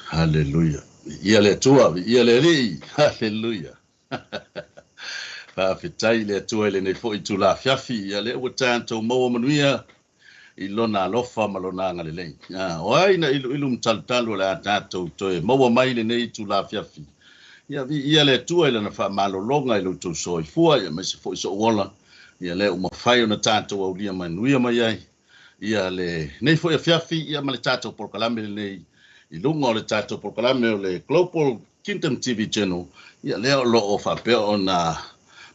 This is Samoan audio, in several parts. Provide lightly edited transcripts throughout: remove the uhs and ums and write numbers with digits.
Haleluia. Viia le Atua, viia le Alii. Haleluia. Faafetai i le Atua i lenei foi itula afiafi, ia lea ua tatou maua manuia i lona alofa ma lona agalelei. O ai na iluilu ma talutalu o le a tatou toe maua mai lenei itula afiafi. Ia viia le Atua i lana faamalologa i lo outou soifua, ia aemaise foi sou ola, ia lea ua mafai ona tatou aulia manuia mai ai. Ia lenei foi afiafi, ia ma le tatou polokalame lenei i luga o le tatou polokalame o le Global Kingdom TV Channel, ia lea o lo o faapea ona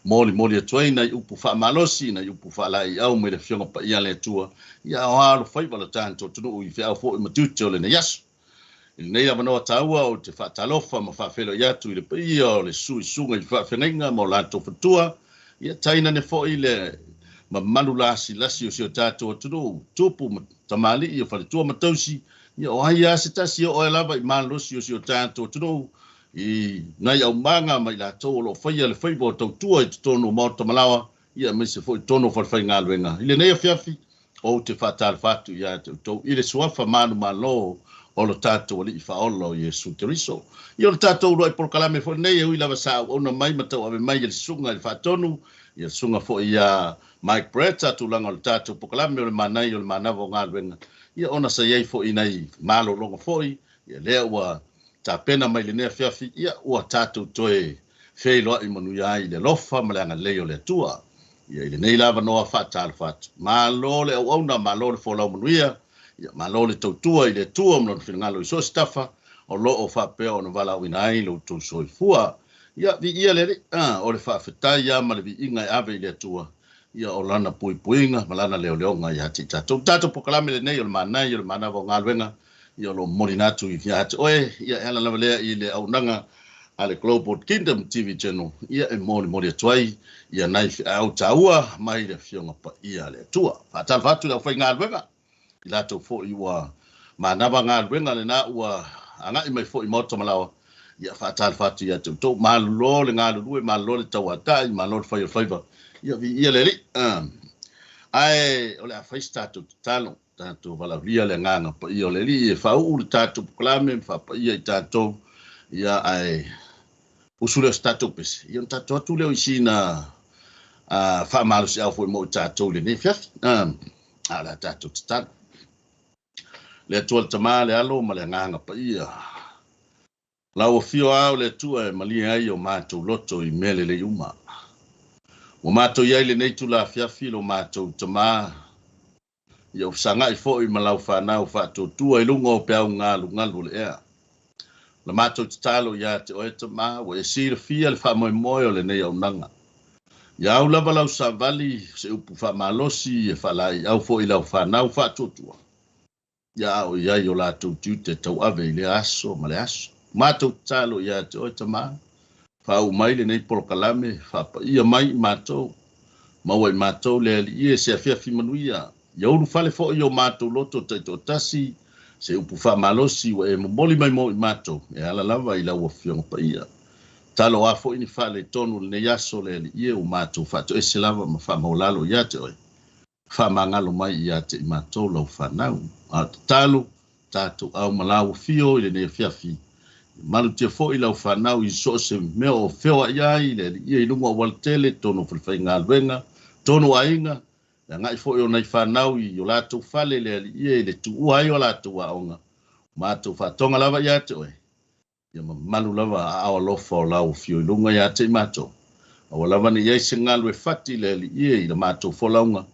molimoli atu ai nai upu faamalosi, nai upu faalaeiau mai le Afioga Paia a le Atua, ia aoa alofaiva lo tatou atunuu i feau foi ma tiute o lenei aso. I lenei avanoa taua ou te faatalofa ma faafeiloai atu i le paia o le suisuga i faafeagaiga ma o latou faletua, ia tainane foi le mamalu lasilasi o si o tatou atunuu, tupu ma tamalii o faletua ma tausi, ia o ai lava se tasi o oe lava i malosi o si o tatou atunuu, i nai aumaga ma i latou o lo o faia le faiva o tautua i totonu o maota malaoa, ia aemaise foi totonu o falefaigaluega. I lenei afiafi, ou te faatalofa atu ia te outou i le suafa manumalo o lo tatou Alii Faaola o Iesu Keriso. Ia o le tatou uluai polokalame foi lenei, e ui lava sa auauna mai ma tauave mai e le susuga i le Faatonu, ia le susuga foi ia Mike Brett, a tulaga o le tatou polokalame o le manaia o le manava o galuega, ia ona sa i ai foi nai malologa foi, ia lea ua tapena mai lenei afiafi, ia ua tatou toe feiloai manuia ai i le alofa ma le agalelei o le Atua. Ia i lenei lava noa faatalofa atu. Malo le auauna, malo le folau manuia, ia malo le tautua i le Atua ma lona finagalo i so o se tafa o lo o faapea ona valaauina ai lo outou soifua. Ia viia le Alii, o le faafetai ia ma le viiga e ave i le Atua, ia o lana puipuiga ma lana leoleoga ia te i tatou. Tatou polokalame lenei o le manaia o le manava o galuega, ia o lo o momolina atu ia te oe, ia e ala lava lea i le auaunaga a le Global Kingdom TV Channel, ia e molimoli atu ai ia nai feau taua mai le Afioga Paia a le Atua. Faatalofa atu i le aufaigaluega, i latou foi ua manava galuega lena ua agai mai foi i maota malaoa, ia faatalofa atu ia te outou. Malo le galulue, malo le tauatai, malo le fai o le faiva, ia viia le Alii. Ae o le a fai se tatou tatalo, tatou valaaulia le agaga paia o le Alii e faauu le tatou polokalame ma faapaia i tatou, ia ae usu lea o se tatou pese, ia ona tatou atu lea i sina faamalosiau foi mo i tatou i lenei afiafi. A o le a tatou tatalo. Le Atua le Tama, le Alo ma le Agaga Paia. Lau afio a o le Atua e malie ai o matou loto i mea lelei uma. Ua matou i ai lenei itula afiafi lo matou Tama, ia o fesagai foi ma lau fanau faatuatua i luga o peau galugalu o le ea. La matou tatalo ia te oe Tama, ua e silafia le faamoemoe o lenei auaunaga. Ia au lava lau savali, se upu faamalosi e faalaeiau foi i lau fanau faatuatua. Ia ao i ai o latou tiute tauave i lea aso ma le aso. Matou tatalo ia te oe Tama, faauu mai lenei polokalame, faapaia mai i matou, maua i matou le Alii e se afiafi manuia. Ia ulufale foi i o matou loto taitoatasi, se upu faamalosi ua e momoli mai mo i matou, e ala lava i lau Afioga Paia. Talo a foi ni faaletonu lenei aso le Alii e ua matou faatoese lava ma faamaualalo ia te oe. Faamagalo mai ia te i matou lau fanau. A o tatalo, tatou au ma lau afio i lenei afiafi. Malutia foi lau fanau i so o se mea o feoai ai le Alii i luga o aualatele, totonu o falefaigaluega, totonu o aiga, le agai foi o nai fanau i o latou fale le Alii i le tuua ai o latou aoga. Matou faatoga lava ia te oe. Ia mamalu lava aao alofa o lau afio i luga ia te i matou. Aua lava ne i ai se galu e fati le Alii i la matou folauga,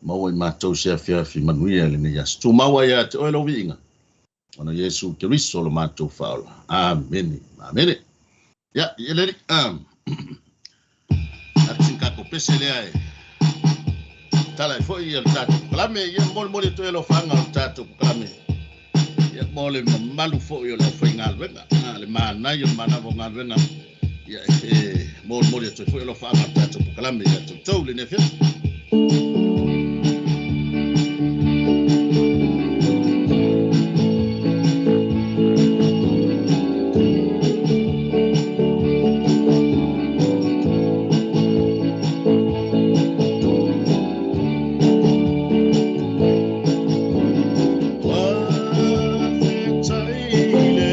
maua i matou se afiafi manuia i lenei aso. Tumau ia te oe lou viiga, ona Iesu Keriso lo matou Faaola. Amene. Amene. Ia, i le Alii. Atu tatou pese lea e tala ai foi ia le tatou polokalame, ia molimoli atu ai alofaga o le tatou polokalame, ia mo le mamalu foi o le aufaigaluega, le manaia o le manava o galuega, ia e molimoli atu ai foi alofaga o le tatou polokalame ia te outou lenei afiafi. Faafetai le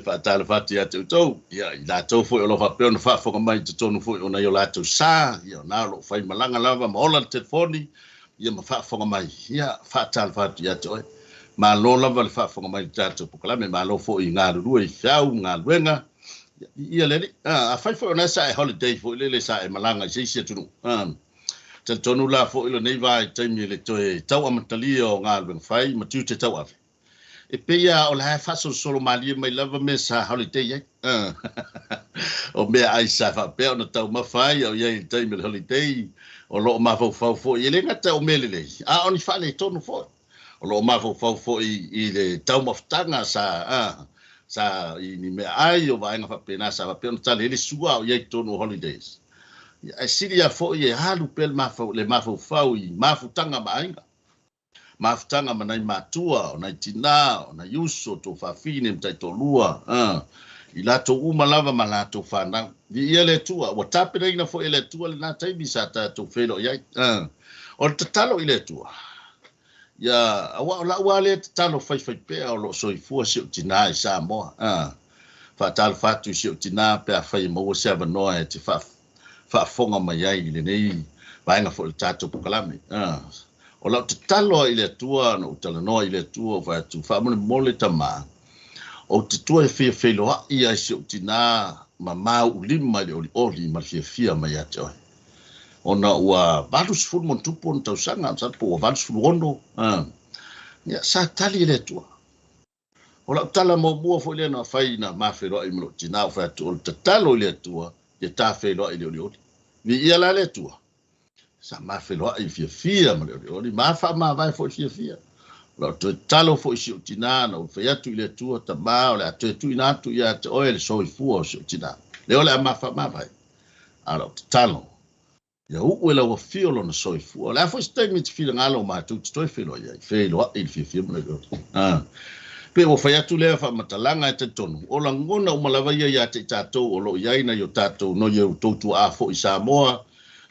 Faatalofa atu ia te outou, ia, i latou foi o lo faapea ona faafofoga mai i totonu foi o nai o latou sa, ia, o na o lo o faimalaga lava ma ola le telefoni, ia ma faafofoga mai, ia, faatalofa atu ia te oe. Malo lava le faafofoga mai i le tatou polokalame, malo foi i galulue i feau ma galuega, ia le alii. Afai foi o na sa e holiday foi lele sa e malaga i se isi atunuu. Talitonu la foi lenei vaitaimi i le toe tauamatalia o galuega fai ma tiute tauave. E pei lava o le a faasolosolo malie mai lava mea sa holiday ai. O mea ai sa faapea ona taumafa ai o i ai i le taimi o le holiday, o lo o mafaufau foi, e le gata o mea lelei, a o ni faaletonu foi. O lo o mafaufau foi i le taumafataga sa i ni mea ai o vaega faapena sa faapea ona tali ai le sua o i ai i totonu o holidays. Ae sili lava foi e alu pea le mafaufau i mafutaga ma aiga. Mafutaga ma nai matua, o nai tinā, o nai uso, o tou faafine ma taitoalua, i latou uma lava ma latou fanau. Viia le Atua, ua tapenaina foi e le Atua lena taimi sa tatou feiloai ai. O le tatalo i le Atua, ia, aua o lau lava lea tatalo faifaipea o lo o soifua si ou tinā i Samoa. Faatalofa atu i si ou tinā pe afai e maua se avanoa e te faafofoga mai ai i lenei vaega foi o le tatou polokalame. O lau tatalo i le Atua, na ou talanoa i le Atua, ou fai atu, faamolemole tamā, ou te tua e fia feiloai ai si ou tinā ma mauulima i le olioli ma le fiafia mai ia te oe. Ona ua 80 ma ona tupu ona tausaga, masalo po ua 86. Ia, sa tali e le Atua. O lau tala muamua foi lea na fai na ma feiloai ma lou tinā, ou fai atu, o le tatalo i le Atua, ia ta feiloai i le olioli. Viia la le Atua, sa ma feiloai fiafia ma le olioli, ma faamavae foi fiafia. O lau toe tatalo foi i si ou tinā, na ou fai atu i le Atua, Tama, o le a toe tuuina atu ia te oe le soifua o si ou tinā. Lea o le a ma faamavae. A o lau tatalo, Ia uu e lau afio lona soifua. O le a foi se taimi e te finagalo matou te toe feiloai ai, feiloai i le fiafia ma le olioli. Pei ua fai atu lea faamatalaga e talitonu, o lagona uma lava ia ia te i tatou o lo o i ai nai o tatou noi e outou tuaa foi i Samoa,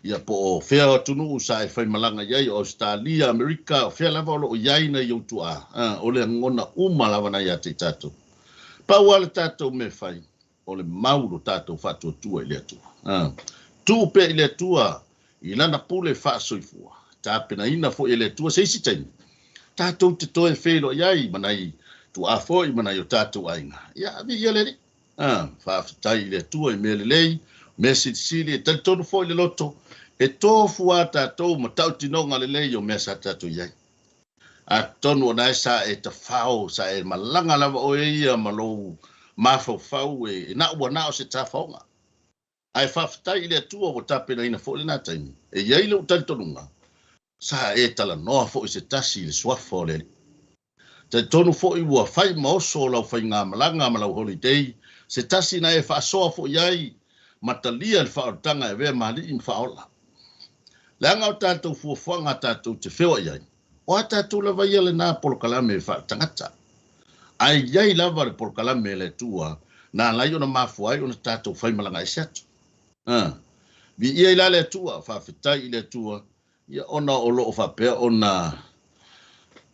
ia po o fea o atunuu sa e faimalaga i ai, o Ausetalia, Amerika, o fea lava o lo o i ai nai ou tuaa, o le lagona uma lava na ia te i tatou. Pau lava le tatou mea e fai, o le mau lo tatou faatuatua i le Atua. Tuu pea i le Atua i lana pule faasoifua, tapenaina foi e le Atua se isi taimi, tatou te toe feiloai ai ma nai tuaa foi ma nai o tatou aiga. Ia, viia le Alii. Faafetai i le Atua i mea lelei, mea silisili, e talitonu foi le loto, e tofu lava tatou ma tautinoga lelei o mea sa tatou i ai. Atonu o na sa e tafao, sa e malaga lava oe ia ma lou mafaufau e na ua na o se tafaoga. Ae faafetai i le Atua ua tapenaina foi lena taimi. E i ai lou talitonuga, sa e talanoa foi se tasi i le suafa o le Alii. Talitonu foi ua fai ma oso o lau faigamalaga ma lau holiday, se tasi na e faasoa foi ai ma talia le faaolataga e avea ma alii ma faaola. Leaga o tatou fuafuaga tatou te feoai ai, o a tatou lava ia lena polokalame faaletagata. Ae i ai lava le polokalame a le Atua na ala ai ona mafua ai ona tatou faimalaga ese atu. Viia i la le Atua, faafetai i le Atua, ia ona o lo o faapea ona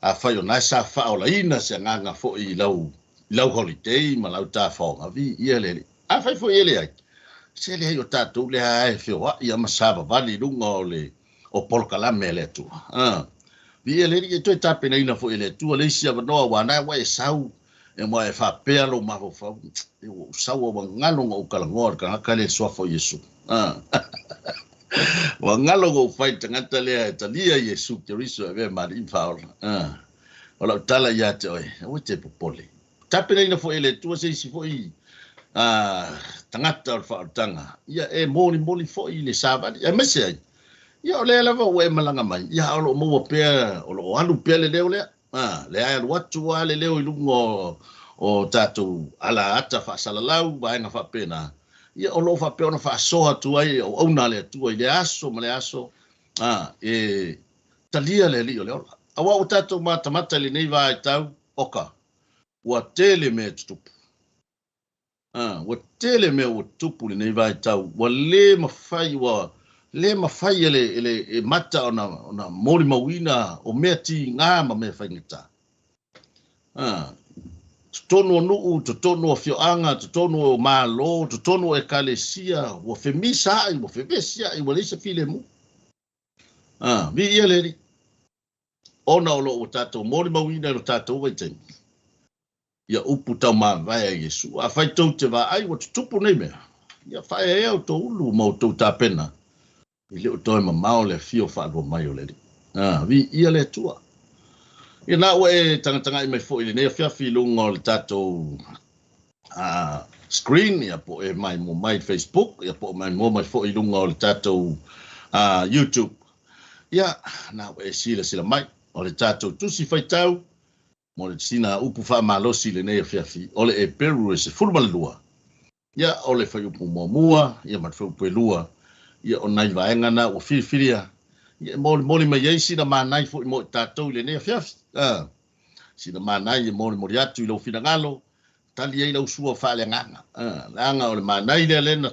afai o na sa faaolaina se agaga foi i lau, i lau holiday ma lau tafaoga, viia le Alii. Afai foi e leai, se leai o tatou lea e feoai ma savavali i luga o le o polokalame a le Atua. Viia le Alii, e toe tapenaina foi e le Atua le isi avanoa ua na ua e sau, e ua e faapea lou mafaufau, e ua ou sau ua galo na ou talanoa le tagata lea i le suafa o Iesu. Ua galo na ou fai i le tagata lea e talia Iesu Keriso e avea ma alii ma faaola. O lau tala ia te oe, aua e te popole. Tapenaina foi e le Atua se isi foi tagata o le faaolataga, ia e molimoli foi i le savali, aemaise ai, ia o lea lava ua e malaga mai, ia o lo o maua pea, o lo o alu pea le leo lea. Lea e alu atu lava le leo i luga o tatou ala ata faasalalau, vaega faapena, ia o lo o faapea ona faasoa atu ai e auauna a le Atua i le aso ma le aso, e talia le Alii o le ola. Aua ua tatou matamata i lenei vaitau, oka, ua tele mea e tutupu. Ua tele mea ua tutupu i lenei vaitau, ua le mafai, ua le mafai e le, e le e mata ona, ona molimauina o mea tiga ma mea faigata. Totonu o nuu, totonu o afioaga, totonu o malo, totonu o ekalesia, ua femisaai, ua fevesiai, ua leai se filemu. Viia le Alii, ona o lo o ua tatou molimauina i lo tatou vaitaimi, ia upu taumavae a Iesu. Afai tou te vaai ua tutupu nei mea, ia faaeaea outou ulu ma outou tapena, e le o toe mamao le afio faalua mai o le Alii. Viia le Atua. Ia na ua e tagatagai mai foi i lenei afiafi i luga o le tatou screen, ia po o e maimoa mai i Facebook, ia po o maimoa mai foi i luga o le tatou YouTube. Ia, na ua e silasila mai, o le tatou tusi faitau mo le sina upu faamalosi i lenei afiafi, o le Eperu e 12, ia o le fuaiupu muamua, ia ma le fuaiupu e lua, ia o nai vaega na ua filifilia, ia e molimoli mai ai sina manai foi mo i tatou i lenei afiafi. Sina manai e molimoli atu i lou finagalo, tali ai lau sua faaleagaga. Leaga o le manai lea lea na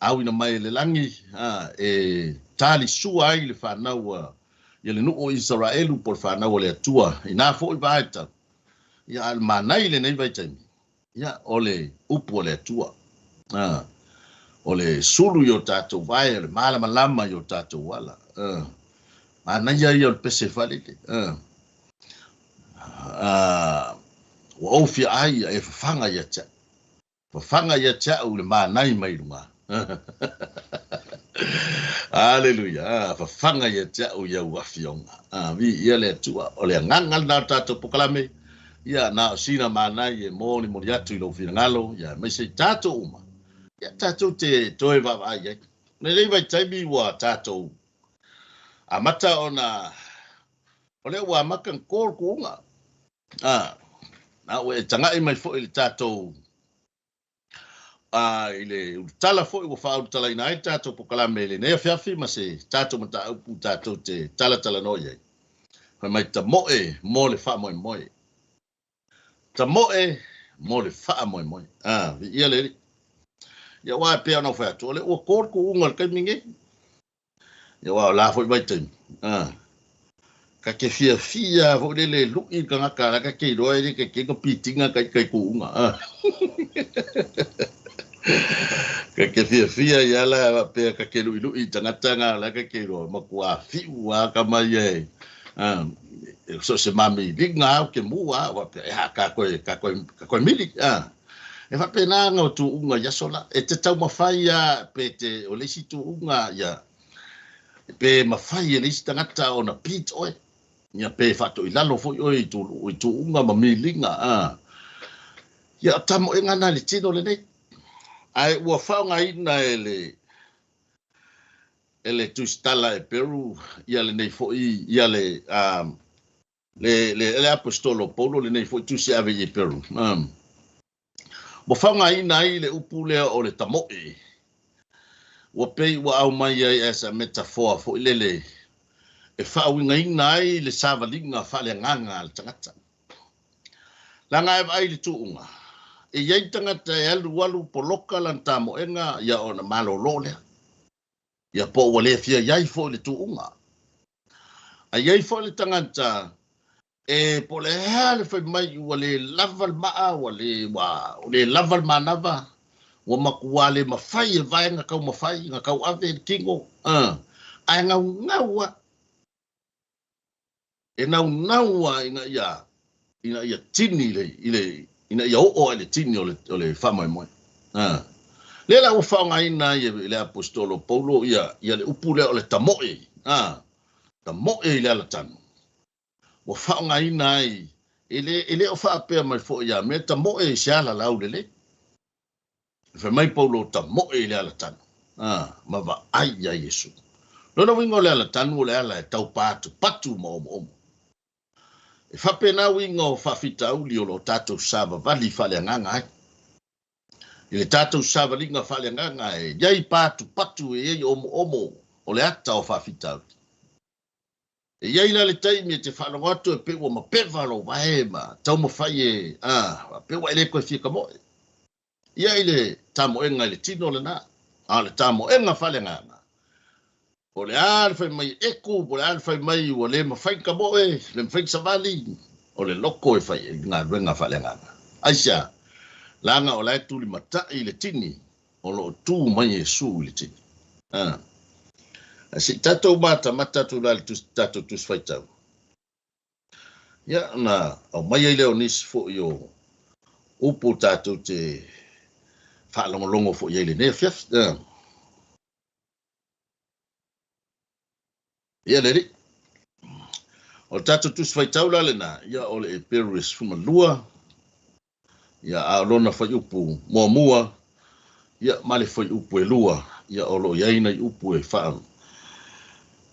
auina mai e le lagi, e talisua ai le fanau a ia le nuu o Isaraelu po o le fanau a le Atua i na foi vaitau. Ia, a o le manai i lenei vaitaimi, ia, o le upu a le Atua. O le sulu i o tatou vae, o le malamalama i o tatou ala. Manaia ia o le pese faalele. Ua ou fia ai ia e fafaga ia te au. Fafaga ia te au le manai mai luga. Aleluia. Ah, fafaga ia te au i au afioga. Ah, viia le Atua. O le agaga lena o le tatou polokalame. Ia, na o sina manai e molimoli atu i lou finagalo, ia, aemaise i tatou uma. Ia, tatou te toe vaavaai ai. Lenei vaitaimi ua tatou amata ona, o lea ua amata ona to le tuuga. Ah, na ua e tagai mai foi i le tatou a i le ulutala foi ua faaulutalaina ai le tatou polokalame i lenei afiafi ma se tatou mataupu tatou te talatalanoa i ai. Fai mai tamoe mo le faamoemoe. Tamoe mo le faamoemoe. A, viia le Alii. Ia aua e pei ona ou fai atu, o lea ua to le tuuga i le taimi lenei. Ia aua o la foi vaitaimi, a, ka te fiafia foi lele e lu'i le tagata la ka te iloa e le taitai ona pitina ta ita i tuuga. A. Ka te fiafia ia la faapea ka te lu'ilu'i i tagata na la ka te iloa matua fiu lava tama ia e a, so o se mamiliga lava ou te mu lava faapea, e a, ka toe, ka toe, ka toe mili. A. E faapena ona o tuuga i aso la. E te taumafai lava pe te, o le isi tuuga ia, pe mafai e le isi tagata ona beat oe, ia pe faatoilalo foi oe i i tuuga ma miliga. A. Ia, o tamoega na i le tino lenei. Ae ua faaaogaina e le e le Tusitala e Peru ia lenei foi ia le a le le le Aposetolo o Paulo lenei foi tusi ave i Peru. Ua faaaogaina ai le upu lea o le tamoe. Ua pei ua aumai ai as a metaphor foi lele e faauigaina ai le savaliga faaleagaga a le tagata. Leaga e vaai i le tuuga, e i ai tagata e alualu poloka lana tamoega ia ona malolo lea. Ia po ua le fia i ai foi le tuuga. A i ai foi le tagata e po o le a le fai mai ua le lava le maa, ua le, ua le lava le manava, ua matua le mafai e vaega taumafai na tauave le tino, ae naunau lava, e naunau lava ina ia, ina ia tini i le, i le, ina ia oo lava i le tini o le, o le faamoemoe. Lea la ua faaaogaina ai e le Aposetolo o Paulo ia, ia le upu lea o le tamoe, tamoe i le alatanu. Ua faaaogaina ai, e le, e le o faapea mai foi ia mea tamoe i se ala laulelei. Fai mai Paulo, tamoe i le alatanu, ma vaai iā Iesu. Lona uiga o le alatanu o le ala e tau patupatu ma omoomo. E faapena uiga o faafitauli o lo o tatou savavali faaleagaga ai. I le tatou savaliga faaleagaga e i ai patupatu, e i ai omoomo o le ata o faafitauli. E i ai la le taimi e te faalogo atu e pei ua mapeva lou vae ma taumafai e, a, pei ua e le toe fia tamoe. Ia i le tamoega i le tino lena, a o le tamoega faaleagaga, po o le a le fai mai e eku, po o le a le fai mai ua le mafai ona tamoe, le mafai ona savali, o le loko e fai ai le galuega faaleagaga. Aisea? Leaga o la e tulimatai i le tini, o lo o tu mai Iesu i le tini. A. Ae se i tatou matamata atu la i le tatou Tusi Faitau. Ia, ona aumai ai lea o nisi foi o upu tatou te faalogologo foi ai i lenei afiafi. Ia le Alii. O le tatou Tusi Faitau la lena, ia o le Eperu e 12, ia a o lona fuaiupu muamua, ia ma le fuaiupu e lua, ia o lo o i ai nai upu e faa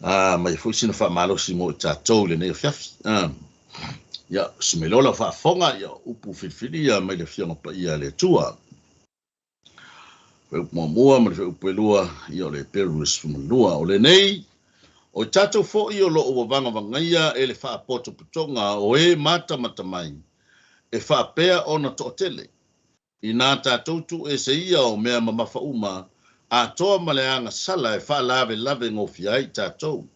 a mai foi sina faamalosi mo i tatou i lenei afiafi. Ia, usi mai loa lau faafofoga, ia upu filifili ia mai le Afioga Paia a le Atua. Fuaiupu muamua ma le fuaiupu e lua, ia o le Eperu e 12. O lenei, o i tatou foi o lo o ua vagavagaia e le faapotopotoga o e matamata mai, e faapea ona toatele, inā tatou tuuese ia o mea mamafa uma, atoa ma le agasala e faalavelave gofie ai i tatou.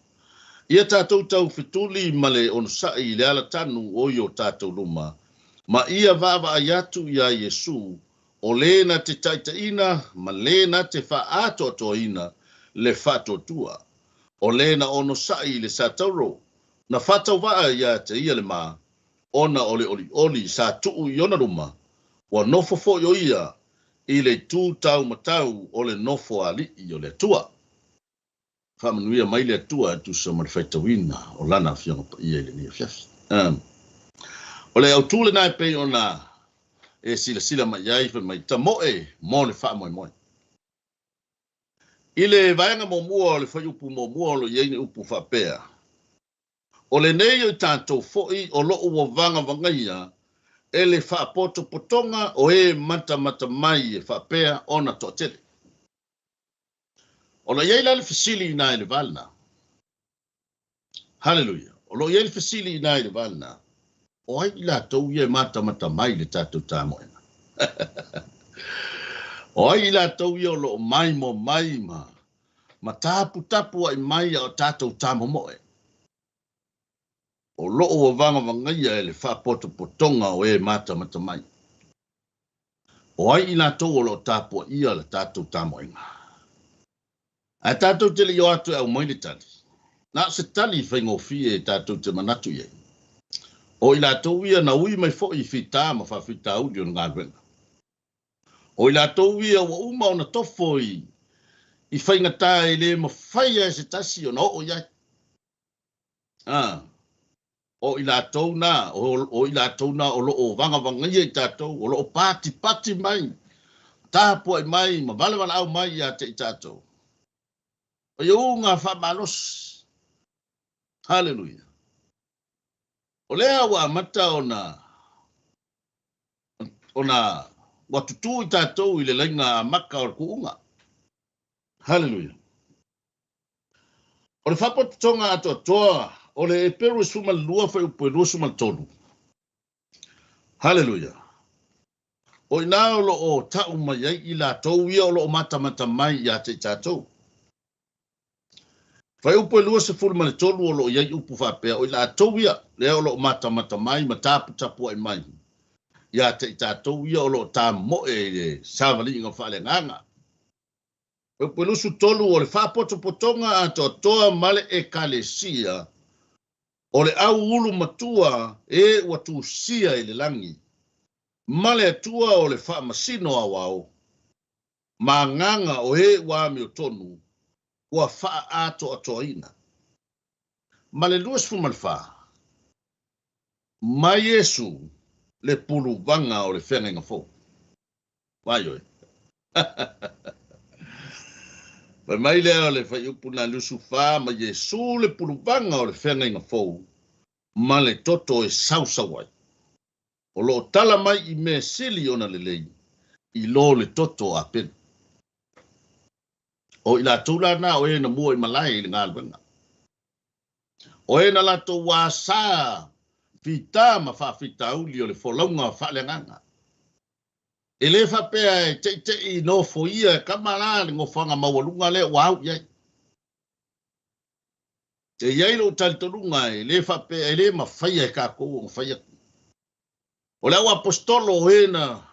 Ia tatou taufetuli ma le onosai i le alatanu o i o tatou luma, ma ia vaavaai atu iā Iesu, o le na te taitaiina ma le na te faaatoatoaina le faatuatua, o le na onosai i le satauro, na faatauvaa iā te ia le ma, ona o le olioli sa tuu i ona luma, ua nofo foi o ia i le itu taumatau o le nofo alii o le Atua. Faamanuia mai le Atua e tusa ma le faitauina o Lana Afioga Paia i lenei afiafi. O le autu lena e pei ona e silasila mai ai, fai mai, tamoe mo le faamoemoe. I le vaega muamua o le fuaiupu muamua o lo o i ai ni upu faapea, O lenei o i tatou foi o lo o ua vagavagaia e le faapotopotoga o e matamata mai e faapea ona toatele. O lo o i ai la le fesili i ina i le va lena. Haleluia! O lo o i ai le fesili i ina i le va lena, o ai i latou ia e matamata mai i le tatou tamoega? O ai i latou ia o lo o maimoa mai ma ma taputapuai mai a o tatou tamomoe? O lo o ua vagavagaia e le faapotopotoga o e matamata mai. O ai i latou o lo o tapuaia le tatou tamoega? Ae tatou te le i o atu e aumai le tali. Na o se tali faigofie tatou te manatu i ai. O i latou ia na ui mai foi i fita ma faafitauli o le galuega. O i latou ia ua uma ona tofo i i faigata e le mafaia e se tasi ona oo i ai. A, o i latou na, o i latou na o lo o vagavagaia i tatou, o lo o patipati mai, tapuai mai ma valevalaau mai ia te i tatou. O ia uga faamalosi. Haleluia. O lea ua amata ona ona ua tutū i tatou i le laina amata o le kuuga. Haleluia. O le faapotopotoga atoatoa o le Eperu 12 fuaiupu e 23. Haleluia! O i ina o lo o tau mai ai i latou ia o lo o matamata mai ia te i tatou. Fuaiupu e 23 o lo o i ai upu faapea, o i latou ia lea o lo o matamata mai ma taputapuai mai ia te i tatou ia o lo o tamoe i le savaliga faaleagaga. 23 o le faapotopotoga atoatoa ma le Ekalesia o le au ulu matua e ua tusia i le lagi, ma le Atua o le faamasino aoao ma agaga o e ua amiotonu ua faaatoatoaina. Ma le 24, ma Iesu le puluvaga o le feagaiga fou. Vai oe. Fai mai lea o le fuaiupu na 24, ma Iesu le puluvaga o le feagaiga fou ma le toto e sausau ai. O lo o tala mai i mea sili ona lelei i lo le toto o Apelu. O i latou la na o e na mua i malae i le galuega. O e na latou asā fita ma faafitauli o le folauga faaleagaga. E le faapea e teitei nofoia e kama la le nofoaga maualuga lea ua au i ai. E i ai lou talitonuga e le faapea e le mafaia e tatou ona fai atu. O le au aposetolo o e na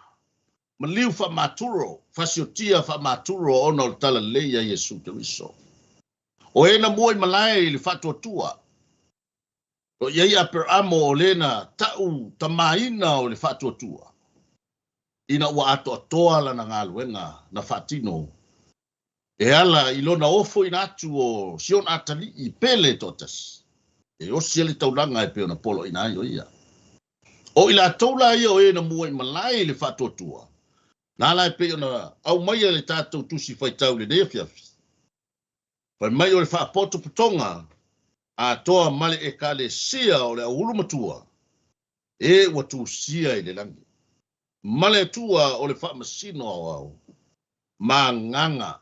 maliu faamaturo, fasiotia faamaturo ona o le talalelei ia Iesu Keriso. O e na mua i malae i le faatuatua. O i ai Aperamo o le na ta'u tamaina o le faatuatua, ina ua atoatoa lana galuega na faatino e ala i lona ofoina atu o si ona atalii pele toatasi, e osi ai le taulaga e pei ona poloaina ai o ia. O i latou la ia o e na mua i malae i le faatuatua, na la e pei ona aumaia le tatou tusi faitau i lenei afiafi. Fai mai o le faapotopotoga atoa ma le Ekalesia o le auulu matua e ua tusia i le lagi, ma le Atua o le faamasino aoao ma agaga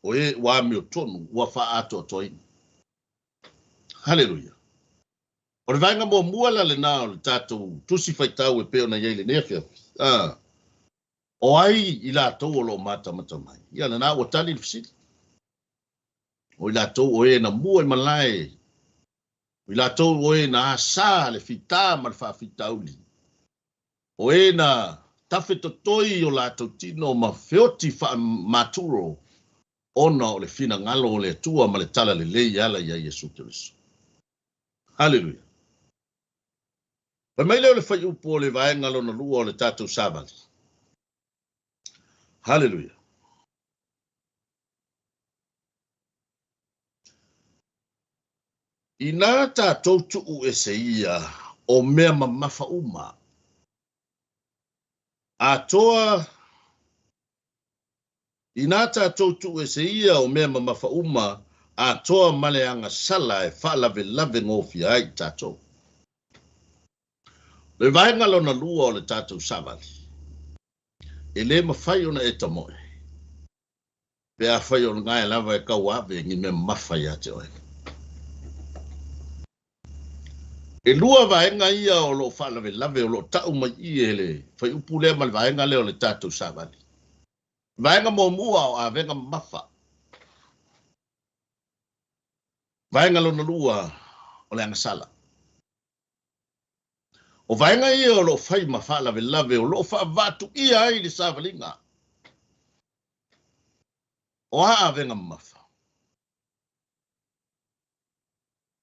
o e ua amiotonu ua faaatoatoaina. Haleluia! O le vaega muamua la lena o le tatou tusi faitau e pei ona i ai i lenei afiafi. A, o ai i latou o lo o matamata mai? Ia lena ua tali le fesili. O i latou o e na mua i malae, o i latou o e na asā le fita ma le faafitauli, o e na tafetotoi o latou tino ma feoti faamaturo ona o le finagalo o le Atua ma le talalelei e ala iā Iesu Keriso. Haleluia! Fai mai lea o le fuaiupu o le vaega lona lua o le tatou savali. Haleluia! Inā tatou tuu ese ia o mea mamafa uma, atoa, inā tatou tuu ese ia o mea mamafa uma, atoa ma le agasala e faalavelave gofie ai i tatou. O le vaega lona lua o le tatou savali, e le mafai ona e tamoe pe afai o lena lava e tauave ni mea mamafa ia te oe. E lua vaega ia o lo o faalavelave o lo o tau mai i i e le fuaiupu lea ma le vaega lea o le tatou savali. Vaega muamua o avega mamafa. Vaega lona lua o le agasala. O vaega ia o lo o fai ma faalavelave o lo o faavaatuia ai le savaliga. O a avega mamafa?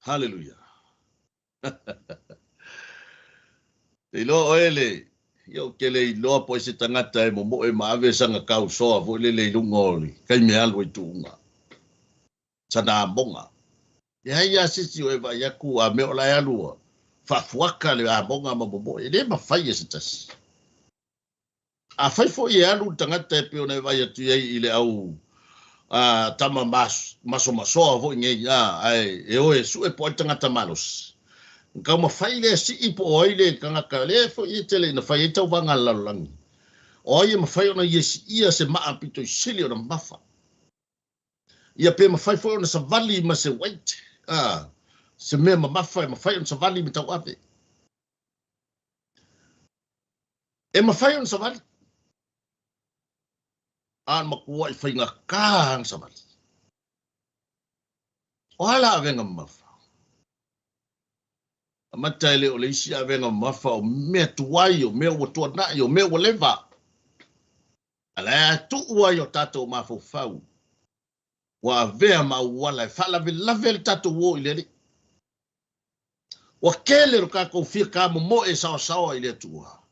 Haleluia. Te iloa oe le, ia ou te le iloa po o ai se tagata e momoe ma ave sana tausoa foi lele i luga o le taimi e alu ai i tuuga. Sana amoga. Leai lava se isi o e vaai atu a mea o la e alu ua faafuata le amoga ma momoe. E le mafai e se tasi. Afai foi e alu le tagata e pei ona e vaai atu i ai i le au tama masomasoa foi nei, ae e o e sue po o ai le tagata malosi, ona taumafai lea e sii po o ai le tagata lea foi e tele ina fai ai tauvaga a le lalolagi, o ai e mafai ona ia siia se maa pito i sili ona mamafa. Ia pe mafai foi ona savali ma se weight, se mea mamafa e mafai ona savali ma tauave. E mafai ona savali, a na matuai faigata ona savali. O a la avega mamafa? Amata e le o le isi avega mamafa o mea tuai, o mea ua tuanai, o mea ua leva. A la e tuu ai o tatou mafaufau ua avea ma auala e faalavelave le tatou o i le Alii. Ua tele lo tatou fia tamomoe e saoasaoa i le Atua,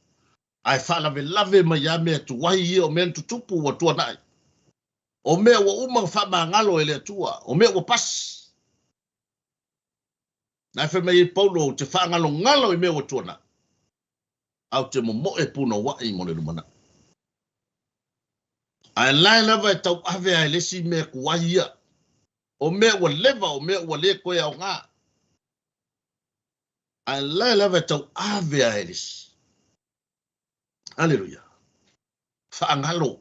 ae faalavelave mai lava mea tuai ia o mea na tutupu ua tuanai, o mea ua uma ona faamagalo e le Atua, o mea ua pasi. Na e fai mai ai Paulo, ou te faagalogalo i mea ua tuanai, ae ou te momoe punouai mo le lumanai. Ae lae lava e tauave ai le isi mea tuai ia, o mea ua leva, o mea ua le toe aoga. Ae lae lava e tauave ai le isi. Aleluia. Faagalo.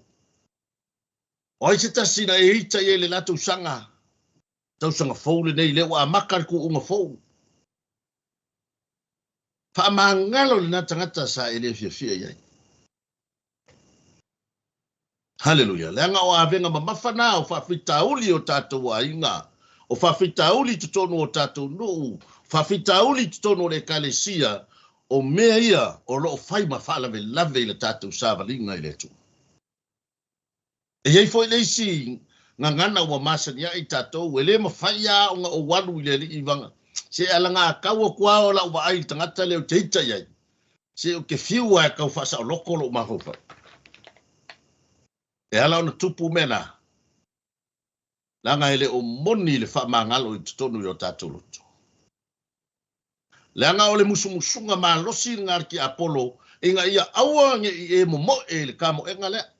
O ai se tasi na e ita i ai le la tausaga, tausaga fou lenei, lea ua amata le tuuga fou. Faamagalo lena tagata sa e le fiafia i ai. Haleluia. Leaga o avega mamafa na o faafitauli o tatou aiga, o faafitauli i totonu o tatou nuu, faafitauli i totonu o le Ekalesia, o mea ia o lo o fai ma faalavelave i le tatou savaliga i le Atua. E i ai foi le isi gagana ua masani ai tatou, e le mafai lava ona ou alu i le alii vaga, se alagatau atu lava o lau vaai i le tagata lea ou te ita i ai, se ou te fiu lava e tau faasaoloko lou mafaufau. E ala ona tupu mea na, leaga e le o moni le faamagalo i totonu i o tatou loto. Leaga o le musumusuga malosi lena a le tiapolo ina ia aua ne i e momoe i le kamoega lea.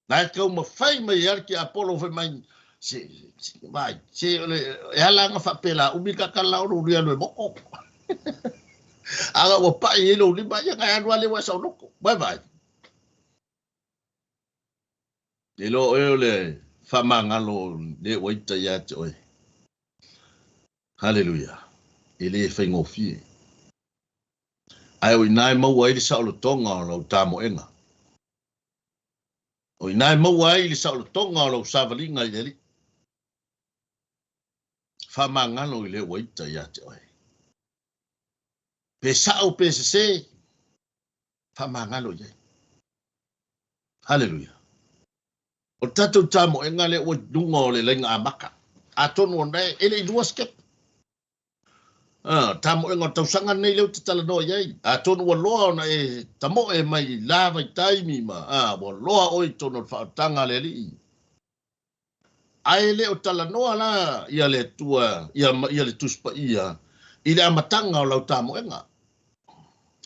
Na e taumafai mai ai le tiapolo fai mai, se, se, vai, se, o le, e ala ona faapela umi ka tala o lou alu e moko. Aga ua pai ai lou lima, ia na e alu ale ua saoloko. Vai vai. E iloa oe o le faamagalo le ua ita ia te oe. Haleluia. E le faigofie. Ae o i ina e maua ai le saolotoga o lau tamoega. O i ina e maua ai le saolotoga o lau savaliga i le Alii. Faamagalo i le ua ita ia te oe. Pe sao pe sese, faamagalo i ai. Haleluia. O le tatou tamoega lea ua i luga o le laina amata. Atonu o nae, e le i lua sitepu. Tamoega o le tausaga lenei lea ou te talanoa i ai. Atonu ua loa ona e tamoe mai la vaitaimi ma, ua loa oe i totonu o le faaolataga a le Alii. Ae le o talanoa la ia le Atua ia, ia le Tusi Paia i le amataga o lau tamoega.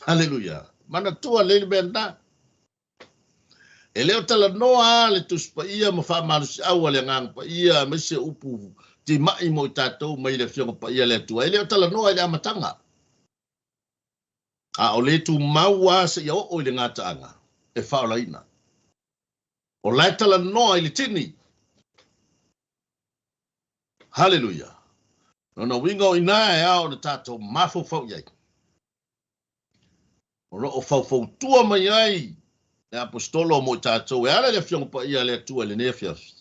Haleluia. Manatua lelei le mea lena. E le o talanoa le Tusi Paia ma faamalosiau a le Agaga Paia aemaise upu timai mo i tatou mai le Afioga Paia le Atua. E le o talanoa i le amataga. A o le tumau lava seia oo i le gataaga e faaolaina. O la e talanoa i le tini. Haleluia! Lona uiga o i ina e ao ona tatou mafaufau i ai. O lo o faufautua mai ai le Aposetolo mo i tatou e ala i le Afioga Paia a le Atua i lenei afiafi.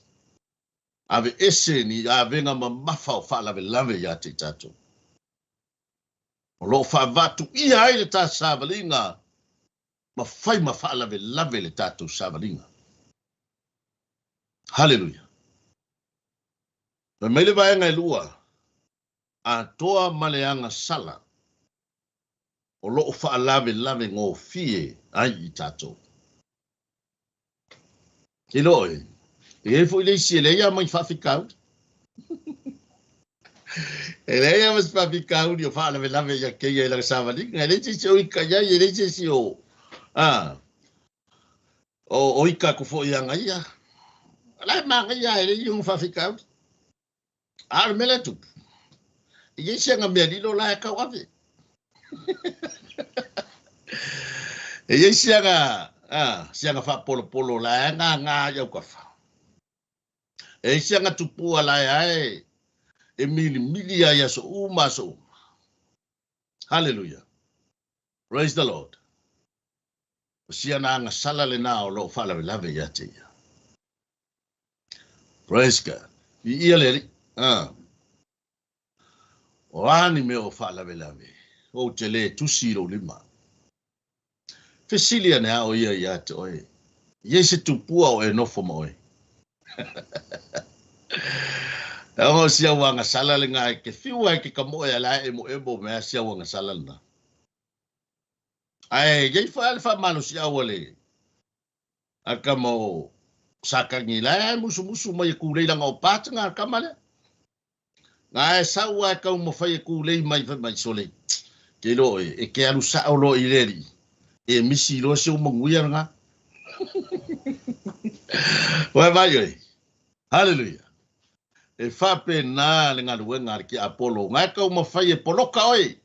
Aveese ni avega mamafa o faalavelave ia te i tatou. O lo o faavaatuia ai le ta savaliga ma fai ma faalavelave le tatou savaliga. Haleluia! Fai mai le vaega e lua, atoa ma le agasala o lo o faalavelave gofie ai i tatou. Ke iloa oe, e i ai foi le isi e leai lava ma ni faafitauli. E leai lava ma se faafitauli o faalavelave ia te ia i lana savaliga. E leai se isi o ita i ai, e leai se isi o, a, o, o ita atu foi ia ia. O la e manaia e leai ona faafitauli. A o le mea lea e tupu, e i ai si ana mea lilo la e tau ave. E i ai si ana, a, si ana faapolopolo la e gagā i autafa. E i ai si ana tupua la e ae e milimili ai aso uma aso uma. Haleluia. Praise the Lord. O si ana agasala lena o lo o faalavelave ia te ia. Praise God. Viia le Alii. Ah. O a ni mea o faalavelave, ou te lē tusi i lou lima. Fesili ane a o ia iā te oe, I ai se tupua o e nofo ma oe? E ona o si au agasala lena e ke fiu ai ke kamoe a la e emoemo me a si au agasala lena. Ae i ai foi a le faamalosiau a le a le tama o Satani la e musumusu mai e kulei lana o patga le tama lea. Na e sau a e taumafai e kulei mai fai mai sole. Ke iloa oe, e ke alu sao loa i le alii, e misi loa si ou manuia lena. Ua e vaai oe. Haleluia. E faapena le galuega a le tiapolo, na e taumafai e poloka oe.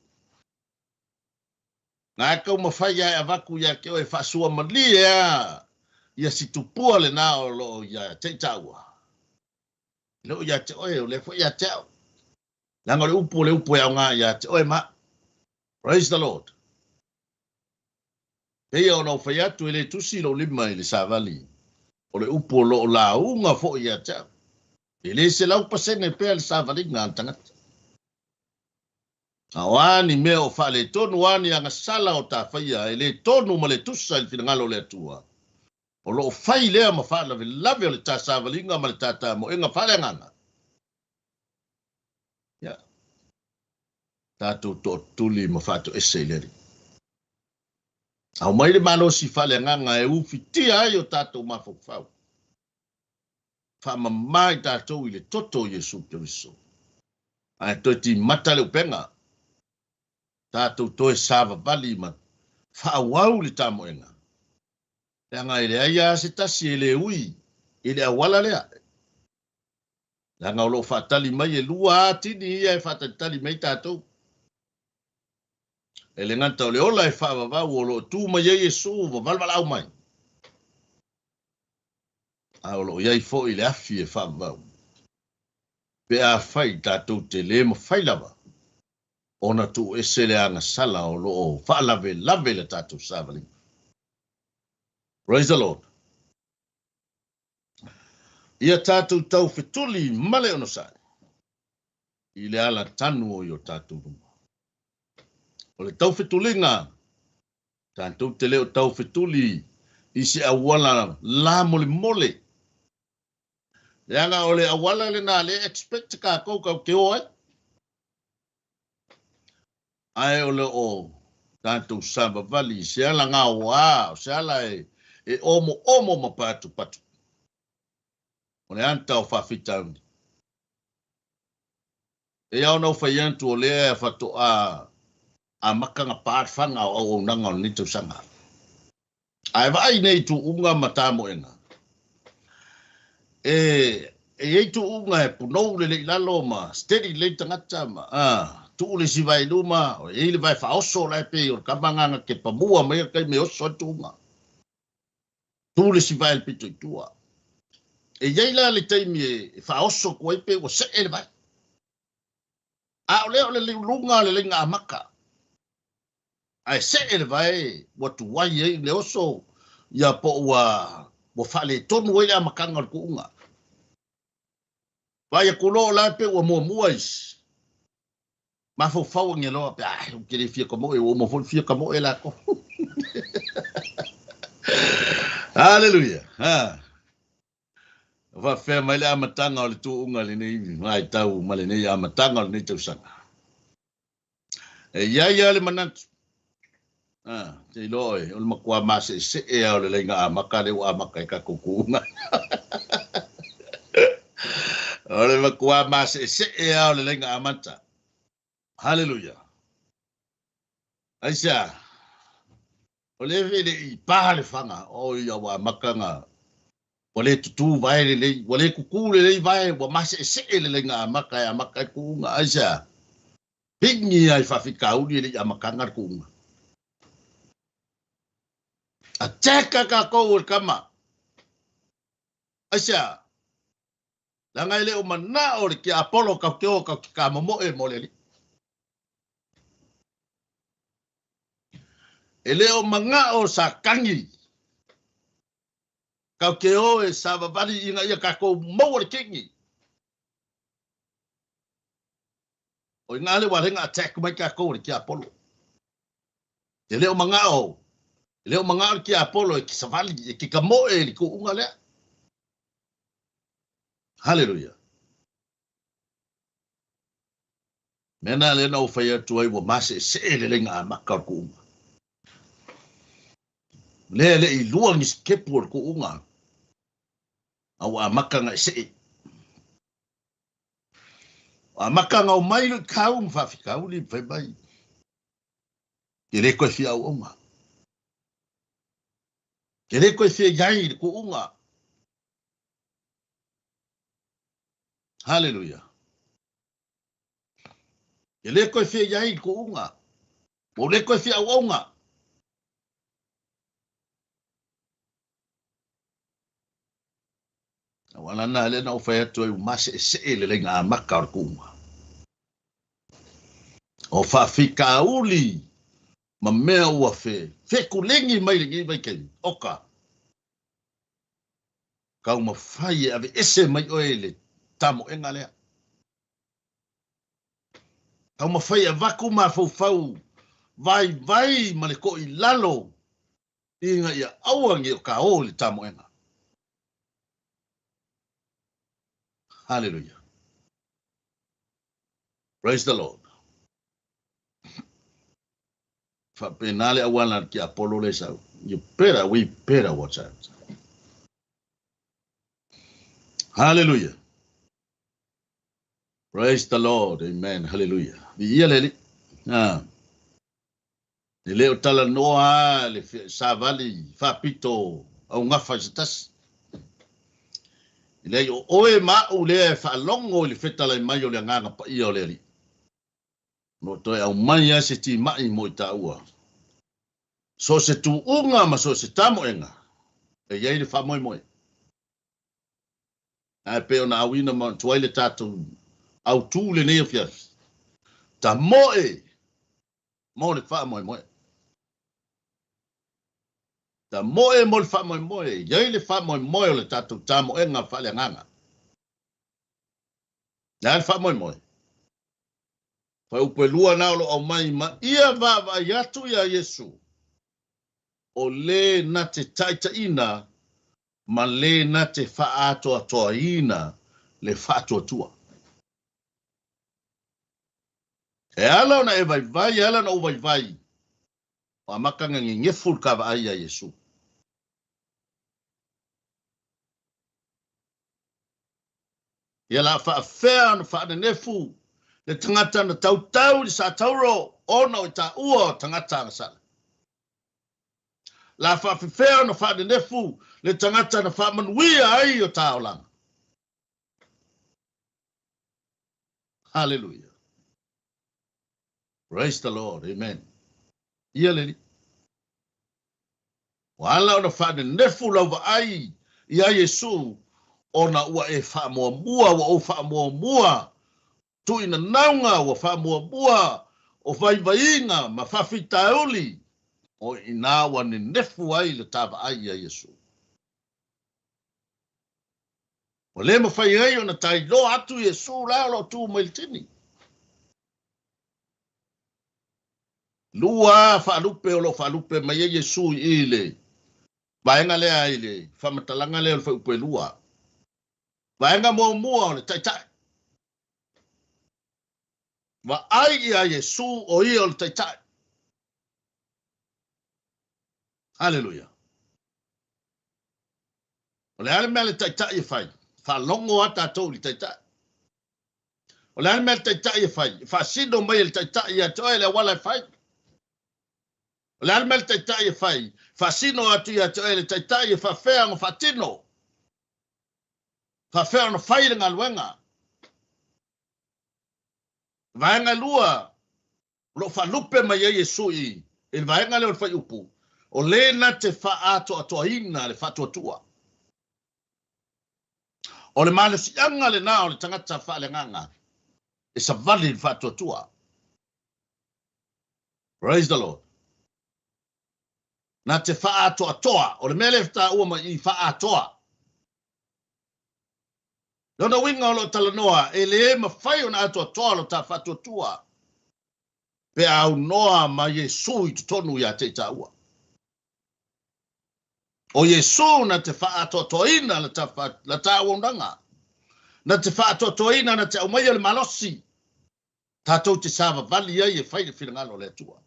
Na e taumafai lava e avatu ia te oe e faasuamalie a ia si tupua lena o lo o ia te i taua. E le o ia te oe, o lea foi ia te au. Leaga o le upu o le upu e aoga ia te oe ma au. Praise the Lord. Pei ona ou fai atu e le tusi lou lima i le savali, o le upu o lo o lauga foi ia te au. E le 100% pea le savaliga a le tagata. A o a ni mea o faaletonu, o a ni agasala o tafaia e le tonu ma le tusa i le finagalo o le Atua, o lo o fai lea ma faalavelave o le ta savaliga ma le tatamoega faaleagaga. Ia, tatou tootuli ma faatoese i le Alii. Aumai le malosi faaleagaga e ufitia ai o tatou mafaufau. Faamama i tatou i le toto o Iesu Keriso. Ae toe timata le upega, tatou toe savavali ma faaauau le tamoega. Leaga e leai lava se tasi e le ui i le auala lea. Leaga o lo o faatali mai e lua lava tini ia e faatalitali mai ai tatou. E le gata o le ola e faavavau o lo o tu mai ai Iesu ma valevalaau mai. A o lo o i ai foi le afi e faavavau. Pe afai tatou te le mafai lava ona tuuese le agasala o lo o faalavelave le tatou savaliga. Praise the Lord. Ia tatou taufetuli ma le onosai i le ala tanu o i o tatou luma. O le taufetuliga, tatou te le o taufetuli i se auala lamolemole. Leaga o le auala lena lea expect tatou tatou te o ai. Ae o lo o tatou savavali i se ala gaoa, o se ala e omoomo ma patupatu. O le ata o faafitauli. E ao ona ou fai atu o lea faatoa amata ona pa le faga o auaunaga o lenei tausaga. Ae vaai nei i tuuga ma tamoega, e i ai tuuga e punou lelei i lalo ma steady lelei tagata ma tuu le isi vae i luma, e i ai le vae faaoso la e pei o le kama na te pamua mai le taimi e oso ai le tuuga. Tu le isi vae i le pito i tua. E i ai la le taimi e faaoso atu ai pe ua see le vae. A o lea o le luga o le leiga amata. Ae see le vae ua tuai ai le oso ia po ua ua faaletonu ai le amataga o le tuuga. Vaai atu loa o la e pei ua muamua isi. Mafaufau ane loa pe ai, ou te le fia kamoe, ua uma foi le fia kamoe latou. Haleluia. Ha. Faafefea mai le amataga o le tuuga i lenei vaitau ma lenei amataga o lenei tausaga. E i ai lava le manatu, ah, te iloa oe, o le matua maseesee lava o le laiga amata lea ua amata ai tatou tuuga. O le matua maseesee lava o le laiga amata. Haleluia. Aisea? O lea e le i pa le faga, o ia ua amata na ua le tutū vae lelei, ua le tutū lelei vae, ua maseesee le laiga amata e amata ai tuuga. Aisea? Pigi lava i faafitauli e le i amataga le tuuga. Attack a tatou e le tama. Aisea? Leaga e le o manao le tiapolo tatou te o tatou te kamomoe mo le Alii. E le o manao Satani tatou te o e savavali ina ia tatou maua le kini. O i ina lea ua ala ai ona attack mai tatou e le tiapolo. E le o manao, e le o manao le tiapolo e te savali, e te kamoe i le tuuga lea. Haleluia. Mea na lea na ou fai atu ai ua maseesee le leiga amata o le tuuga. Lea e le i lua ni sitepu o le tuuga, a ua amata ona e see. Ua amata ona omai luitau ma faafitauli ma fai mai, e le toe fia auauna. E le toe fia i ai i le tuuga. Haleluia. E le toe fia i ai i le tuuga. Ua le toe fia auauna. Aua lana lea na ou fai atu ai ua maseesee le leiga amata o le tuuga. O faafitauli ma mea ua fe, fekulegi mai lenei vaitaimi, oka, taumafai e aveese mai oe i le tamoega lea. Taumafai e avatu mafaufau vaivai ma le toilalo ina ia aua ne i o ta o i le tamoega. Haleluia. Praise the Lord. Faapena le auala a le tiapolo lea e sau. You better, we better watch out. Hallelujah. Praise the Lord. Amen. Hallelujah. Viia le Alii. Ah. E le o talanoa lava le savali faapito augafa i se tasi. E leai, o oe ma a'u lea e faalogo i le fetalai mai o le Agaga Paia o le Alii. O lo o toe aumai lava se timai mo i tāua. So o se tuuga ma so o se tamoega, e i ai le faamoemoe. Ae pei ona auina ma tuai le tatou autū lenei afiafi, tamoe mo le faamoemoe. Tamoe mo le faamoemoe, e i ai le faamoemoe o le tatou tamoega faaleagaga. Le a le faamoemoe? Fuaiupu e lua na o lo o aumai ma ia vaavaai atu iā Iesu, o le na te taitaiina ma le na te faaatoatoaina le faatuatua. E ala ona e vaivai, e ala ona ou vaivai, ua amata ona nenefu le ta vaai iā Iesu. Ia la faafefea ona faanenefu Le tagata na tautau i le satauro ona o i taua o tagata agasala? La faafefea ona faanenefu le tagata na faamanuia ai o ta olaga? Hallelujah. Praise the Lord. Amen. Ia le Alii. Ua ala ona faanenefu lau vaai iā Iesu ona ua e faamuamua, ua ou faamuamua tuuinanauga, ua faamuamua o vaivaiga ma faafitauli, o i ina ua nenefu ai le ta vaai iā Iesu. Ua le mafai ai ona tailoa atu Iesu la o lo o tu mai le tini. Lua faalupe o lo o faalupe mai ai Iesu i i le vaega lea i le faamatalaga lea o le fuaiupu e lua. Vaega muamua o le Taitai. Vaai iā Iesu o ia o le Taitai. Haleluia. O le a le mea a le Taitai e fai? Faalogo a tatou i le Taitai. O le a le mea a le Taitai e fai? E faasino mai e le Taitai ia te oe le auala e fai. O le a le mea a le Taitai e fai? Faasino atu ia te oe le Taitai e faafefea ona faatino, faafefea ona fai le galuega. Vaega e lua o lo o faalupe mai ai Iesu i le vaega lea o le fuaiupu, o le na te faaatoatoaina le faatuatua. O le malosiaga lena o le tagata faaleagaga e savali i le faatuatua. Praise the Lord. Na te faaatoatoa, o le mea lea e taua mai i faaatoa. Lona uiga o lo o talanoa, e le mafai ona atoatoa lo ta faatuatua pe a aunoa ma Iesu i totonu ia te i taua. O Iesu na te faaatoatoaina la ta auaunaga, na te faaatoatoaina, na te aumaia le malosi tatou te savavali ai e fai le finagalo o le Atua.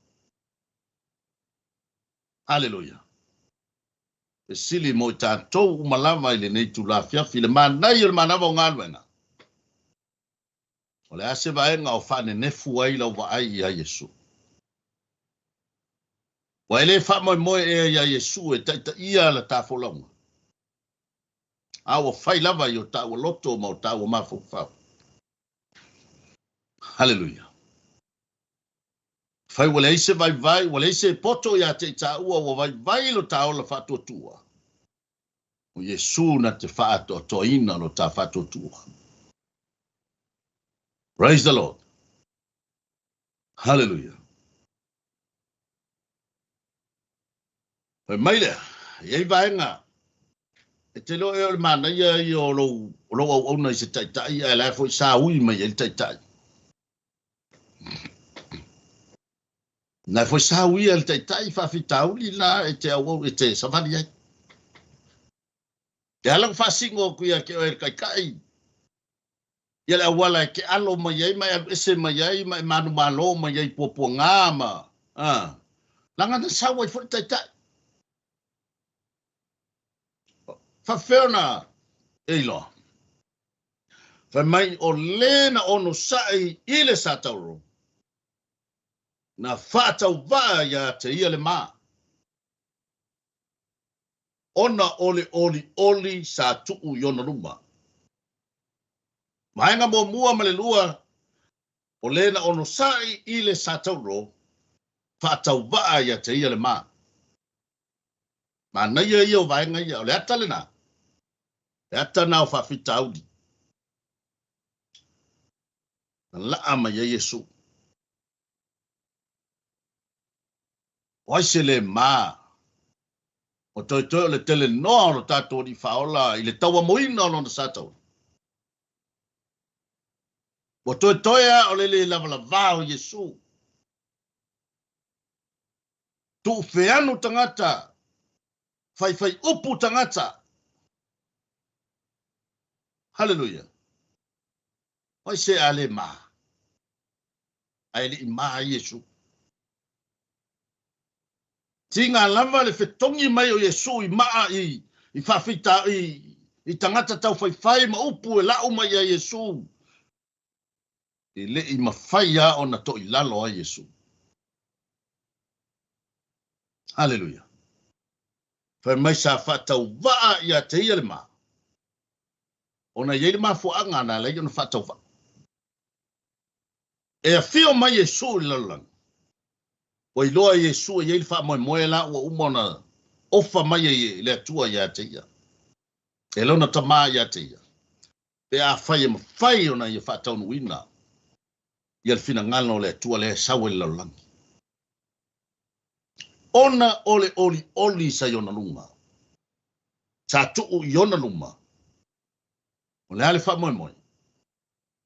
Haleluia! Fesili mo i tatou uma lava i lenei itula afiafi, le manaia o le manava o galuega. O le a se vaega o faanenefu ai lau vaai iā Iesu? Ua e le faamoemoe ea iā Iesu e taitaia la ta folauga? A ua fai lava i o taua loto ma o taua mafaufau. Haleluia! Fai ua leai se vaivai, ua leai se poto iā te i taua, ua vaivai lo ta ola faatuatua. O Iesu na te faaatoatoaina lo ta faatuatua. Praise the Lord. Hallelujah. Fai mai lea, e i ai vaega e te iloa ea o le manaia ia o lou, o lou auauna i se taitai, ae la e foi sa ui mai ai le taitai. Na foi sa uia le taitai faafitauli la e te auau e te savali ai. E ala ona faasino atu ia te oe le taitai ia le auala e te alo mai ai ma e alu ese mai ai ma e manumalo mai ai i puapuaga ma a leaga na sau ai foi le taitai. Faafefea ona e iloa? Fai mai o le na onosai i le satauro, na faatauvaa ia te ia le ma, ona o le olioli sa tuu i ona luma. Vaega muamua ma le lua, o le na onosai i le satauro, faatauvaa ia te ia le ma. Manaia ia o vaega ia, o le ata lena. Le ata na o faafitauli. Na laa mai ai Iesu. O ai se le ma? O toetoe o le tele noa o lo tatou Alii Faaola i le tauamoina o lona sa taula. Ua toetoe a o le le lavalavā o Iesu. Tuufeanu tagata, faifai upu tagata. Haleluia! O ai se a le ma? Ae le i ma ai Iesu. Tiga lava le fetogi mai o Iesu i maa i i faafita i i tagata taufaifai ma upu e lau mai ia Iesu. E le i mafai lava ona toilalo ai Iesu. Haleluia. Fai mai sa faatauvaa ia te ia le ma. Ona e i ai le mafuaaga na ala ai ona faatauvaa. E afio mai Iesu i le lalolagi. Ua iloa e Iesu e i ai le faamoemoe la ua uma ona ofa mai e le Atua ia te ia, e lona Tama ia te ia, pe afai e mafai ona ia faataunuuina ia le finagalo o le Atua lea e sau ai i le lalolagi. Ona o le olioli sa i ona luga, sa tuu i ona luma, o le a le faamoemoe?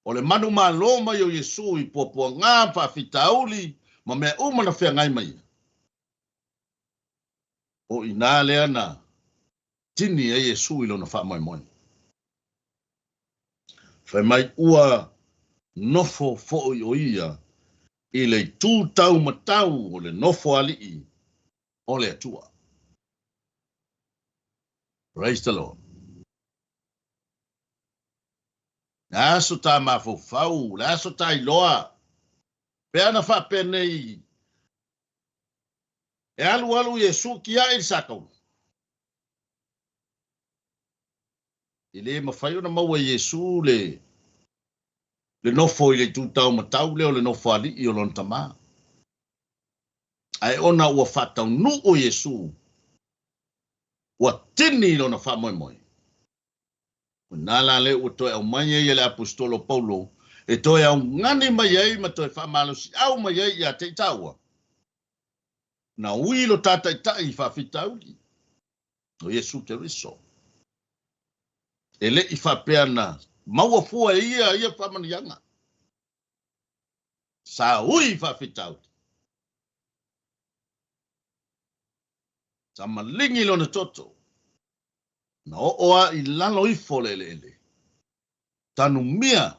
O le manumalo mai o Iesu i puapuaga ma faafitauli ma mea uma na feagai ma ia, o i ina lea na tini ai Iesu i lona faamoemoe. Fai mai ua nofo foi o ia i le itu taumatau o le nofo alii o le Atua. Praise the Lord. Le aso ta mafaufau, le aso ta iloa, pe ana faapenei e alualu Iesu kiaʻi i le sakaulu. E le mafai ona maua e Iesu le le nofo i le itu taumatau lea o le nofo alii o lona Tama. Ae ona ua faataunuu Iesu, ua tini i lona faamoemoe. O ina la lea ua toe aumai ai e le Aposetolo Paulo e toe augani mai ai ma toe faamalosiau mai ai ia te i tāua, na ui lo tā Taitai i faafitauli, o Iesu Keriso. E le i faapea na maua fua e ia ia faamanuiaga. Sa ui i faafitauli. Sa maligi lona toto. Na oo a i lalo ifo le eleele, tanumia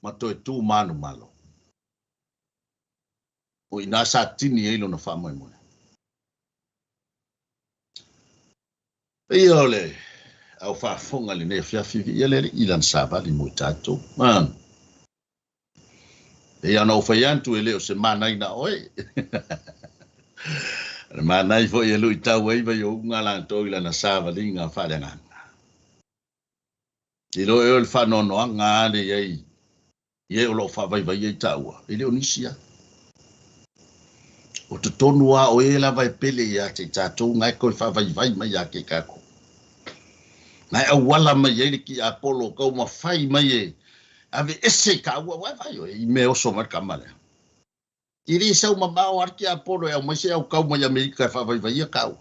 ma toe tu manumalo. O i ina sa tini ai lona faamoemoe. Paia o le au faafofoga i lenei afiafi, viia le Alii i lana savali mo i tatou. Pei ona ou fai atu, e le o se manai na oe. O le manai foi e luitau ai vaiouga latou i lana savaliga faaleagaga. Iloa ea o le faanoanoaga lava lea i ai i e o lo o faavaivai ai taua, e le o nisi lava. O totonu lava o e lava e pele ia te i tatou na e toe faavaivai mai ia te i tatou. Na e auala mai ai le tiapolo taumafai mai e aveese i taua, uae vaai oe i mea e oso mai le tama lea. E le sau mamao lava le tiapolo e aumai se autau mai Amerika e faavaivaia taua.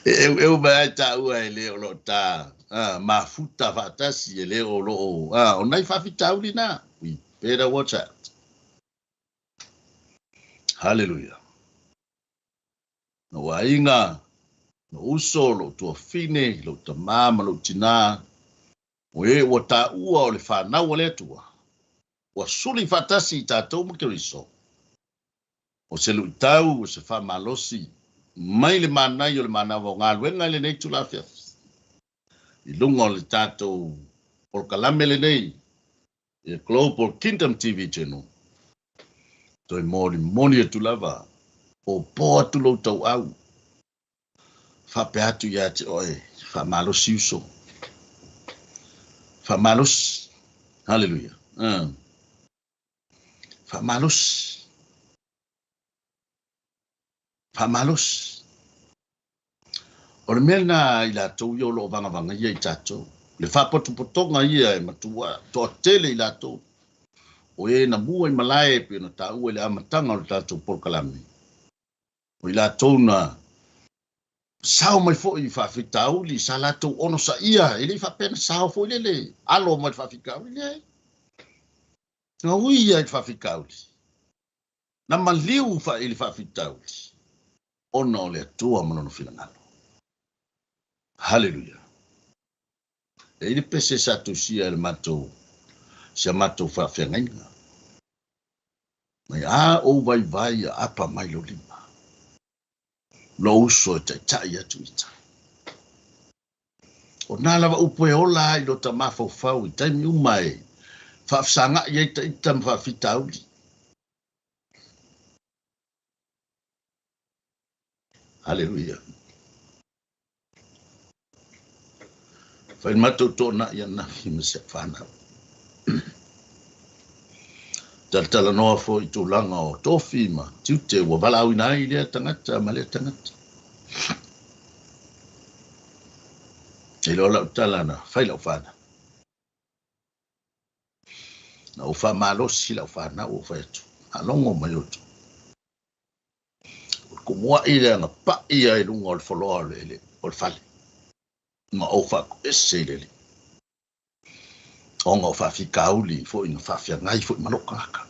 E eueu mai ai taua e le o lo o ta mafuta faatasi, e le o lo o, o nai faafitauli na. We better watch out. Hallelujah. Lou aiga, lou uso, lou tuafine, lou tama ma lou tinā, o e ua taua o le fanau a le Atua, ua suli faatasi i tatou ma Keriso, o se luitau, o se faamalosi mai le manai o le manava o galuega i lenei itula afiafi, i luga o le tatou polokalame lenei, i le Global Kingdom TV Channel. Toe molimoli atu lava, popo atu lou tauau, faapea atu ia te oe, faamalosi uso, faamalosi. Haleluia. Faamalosi. Faamalosi. O le mea lena i latou ia o lo o vagavagaia i tatou, le faapotopotoga ia e matua toatele i latou, o e na mua i malae e pei ona taua i le amataga o le tatou polokalame, o i latou na sao mai foi i faafitauli, sa latou onosaia, e le i faapea na sao foi lele alo mai le faafitauli, leai. Na ui ia i le faafitauli. Na maliu i le faafitauli ona o le Atua ma Lona finagalo. Haleluia! E i ai le pese sa tusia e le matou, si a matou faafeagaiga. Mai a ou vaivai a apa mai lou lima, lou uso e taitai atu ita. O nā lava upu e ola ai lota mafaufau i taimi uma e faafesagaʻi ai taʻita ma faafitauli. Haleluia. Fai matou toonai ananafi ma si au fanau. Talatalanoa foi i tulaga o tofi ma tiute ua valaauina ai lea tagata ma lea tagata. E iloa lau tala na fai lau fanau. Na ou faamalosi lau fanau ou fai atu, faalogo mai outou. O le kumuaʻi lea na paʻi ai i luga o le foloa o le fale ma ou faatoese i le Alii, ona o faafitauli foi na faafeagai foi ma lou tagata.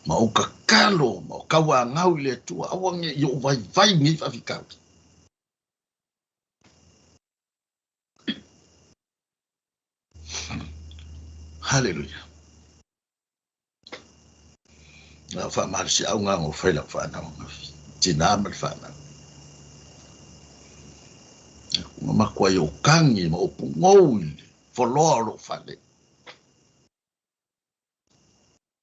Ma ou tatalo ma ou tauanau i le Atua, aua ne i ou vaivai i nei faafitauli. Haleluia. Na o faamalosiau na o fai lau fanau ananafi, tinā ma le fanau. Na matuai ou tagi ma ou pugou i le foloa o lou fale.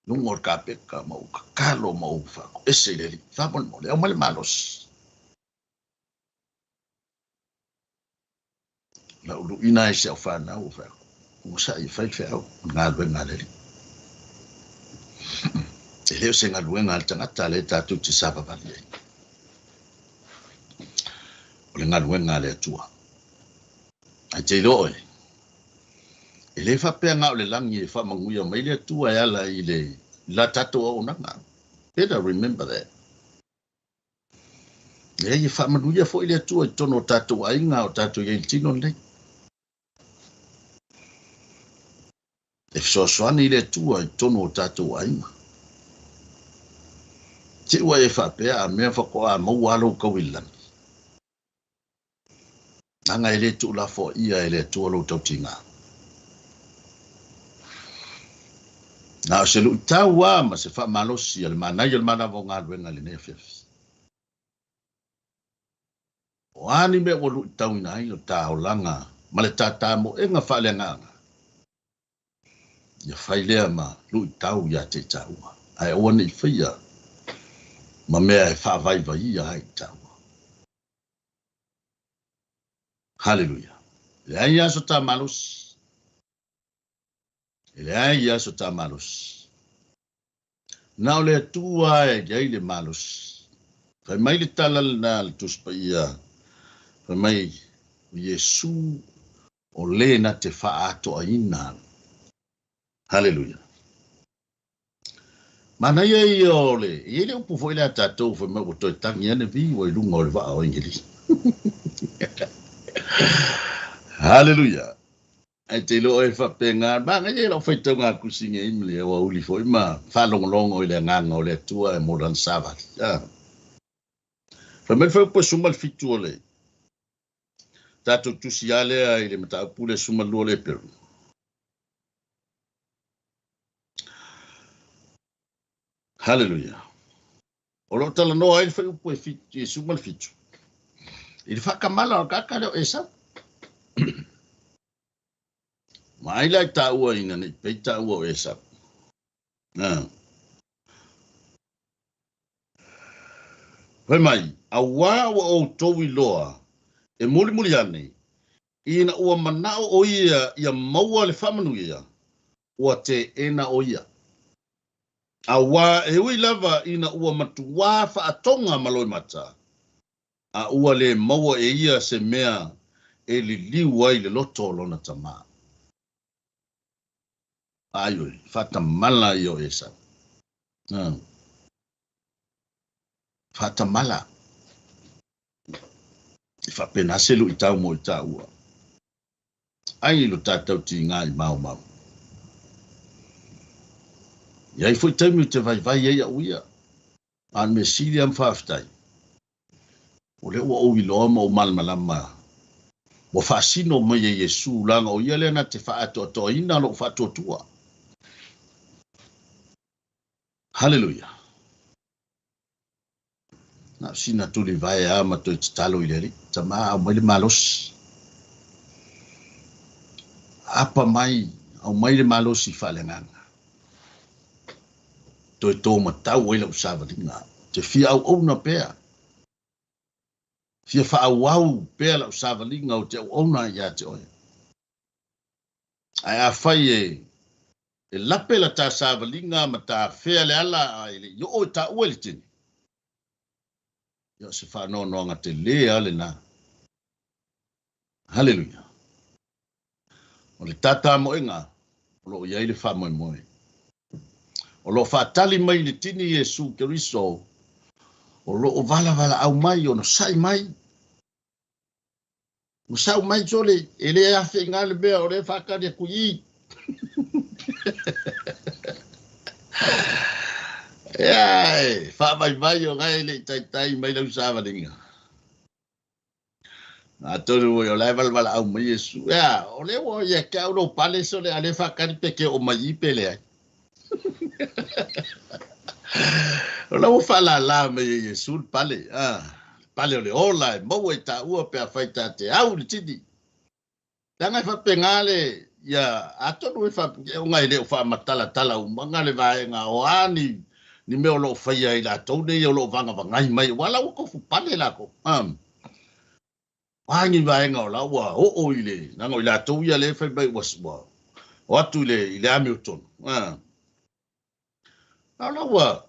Luga o le kapeka ma ou tatalo ma ou faatoese i le Alii. Faamolemole, aumai le malosi. Na ou luʻina ai si au fanau ou fai atu, onosai e fai le feau o le galuega a le Alii. E le o se galuega a le tagata lea tatou te savavali ai. O le galuega a le Atua. Ae te iloa oe, e le faapea na o le lagi e faamanuia mai le Atua e ala i le la tatou auaunaga. Better remember that. Leai, e faamanuia foi le Atua i totonu o tatou aiga o tatou i ai i le tino lenei. E fesoasoani le Atua i totonu o tatou aiga. Te ua e faapea a mea faatoa maua lava lou tau i le lagi. Leaga e le tuulafoaia e le Atua lou tautiga. Na o se luitau lava ma se faamalosi a le manaia o le manava o galuega i lenei afiafi. O a ni mea ua luitauina ai lo ta olaga ma le tatamoega faaleagaga, ia fai lea ma luitau ia te i taua, ae aua ne i faia ma mea e faavaivaia ai i taua. Haleluia! E leai lava so ta malosi. E leai lava so ta malosi. Na o le Atua e i ai le malosi. Fai mai le tala lena a le Tusi Paia, fai mai, o Iesu o le na te faaatoaina. Haleluia! Manaia ia o le, e i ai le upu foi lea a tatou fai mai ua toe tagi ane vi ua i luga o le vaa o Engelī. Haleluia! Ae te iloa oe faapena, manaia ia lau faitauga tusi nei ma le aoauli foi ma faalogologo i le agaga o le Atua e mo lana savali. Ah. Fai mai le fuaiupu e 17 o le tatou tusi lava lea i le mataupu le 12 o le Eperu. Haleluia. O lo o talanoa ai le fuaiupu e 17 i le faatamala o le tagata lea o Esau. Ma ai la i taua ina ne i pei taua o Esau. Ah. Fai mai, auā ua outou iloa e mulimuli ane, ina ua manaʻo ʻo ia ia maua le faamanuia, ua teena ʻo ia. Auā e ui lava ina ua matuā faatoga ma loimata, a ua lē maua e ia se mea e liliu ai le loto o lona tamā. Ai oe, faatamala ia o Esau. Faatamala. E faapena se luitau mo i taua. Ai lo tatou tiga i maumau. I ai foi taimi ou te vaivai ai au ia. A o le mea sili lava ma faafetai, o lea ua ou iloa ma ou malamalama ua faasino mai e Iesu, leaga o ia lea na te faaatoatoaina lou faatuatua. Haleluia! Na o sina tulivae lava ma toe tatalo i le Alii, tama aumai le malosi. Apa mai, aumai le malosi faaleagaga. Toe tō matau ai lau savaliga. Te fia auauna pea. Fia faaauau pea lau savaliga ou te auauna ai ia te oe. Ae afai e e lape la ta savaliga ma ta afea le ala ae le i oo i taua i le tini, ia o se faanoanoaga telē lava lena. Haleluia! O le tatamoega o lo o i ai le faamoemoe. O lo o faatali mai i le tini Iesu Keriso o lo o valavalaau mai, onosai mai. Ua sau mai sole, e le afe i le mea o lea e faatali atu i i. Ia, e faavaivai o gae le i taitai mai lau savaliga. Atonu foi o la e valavalaau mai Iesu. Ia, o lea ua ia te au lou pale sole, a o lea e faatali pe te oo mai i pe leai. O la ua faalala mai e Iesu le pale, a, le pale o le ola e maua i taua pe afai ta te au i le tini. Leaga e faapena le, ia, atonu e faapena, ona e le o faamatalatala umaga le vaega o a ni, ni mea o lo o faia e i latou nei o lo o vagavagai mai, aua la ua tofu pale latou. A, o a ni vaega o la ua oo i le, leaga o i latou ia lea e fai mai ua, ua o atu i le, i le amiotonu. A, a o la ua,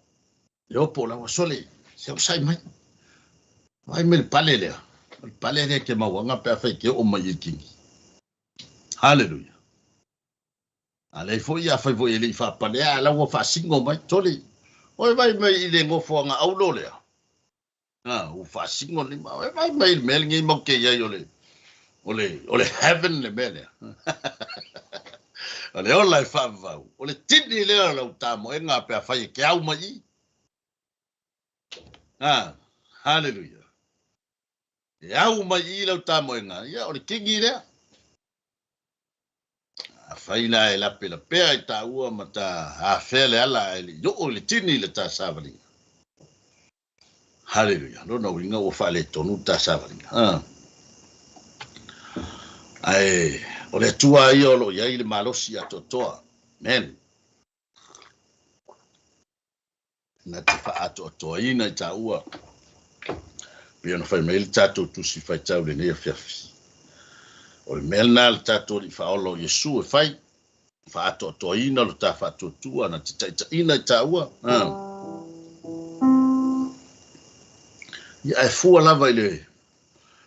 e opo la ua sole, se onosai mai. Vaai mai le pale lea. O le pale lea ke mauaga pe afai ke oo mai i le kini. Haleluia. A leai foi, afai foi e le i faapalea, a la ua faasino mai, sole. Oi vai mai i le nofoaga aulo lea. A, ua faasino nei ma, oi vai mai i le mea lenei mau te iai o le, o le, o le heaven le mea lea. O le ola e faavavau. O le tini lea o lau tamoega pe afai e ke au mai i. A, haleluia. E au mai i lau tamoega, ia o le kini lea. Afai la e lapelapea i taua ma ta afea le ala ae le i oo i le tini le ta savaliga. Haleluia. Lona uiga ua faaletonu le ta savaliga. A. Ae o le Atua ia o lo o i ai le malosi atoatoa. Amen. Na te faaatoatoaina i taua pei ona fai mai le tatou tusi faitau i lenei afiafi. O le mea lena le tatou Alii Faaola o Iesu e fai, faaatoatoaina lo ta faatuatua na te taitaiina i taua. Ia ae fua lava i le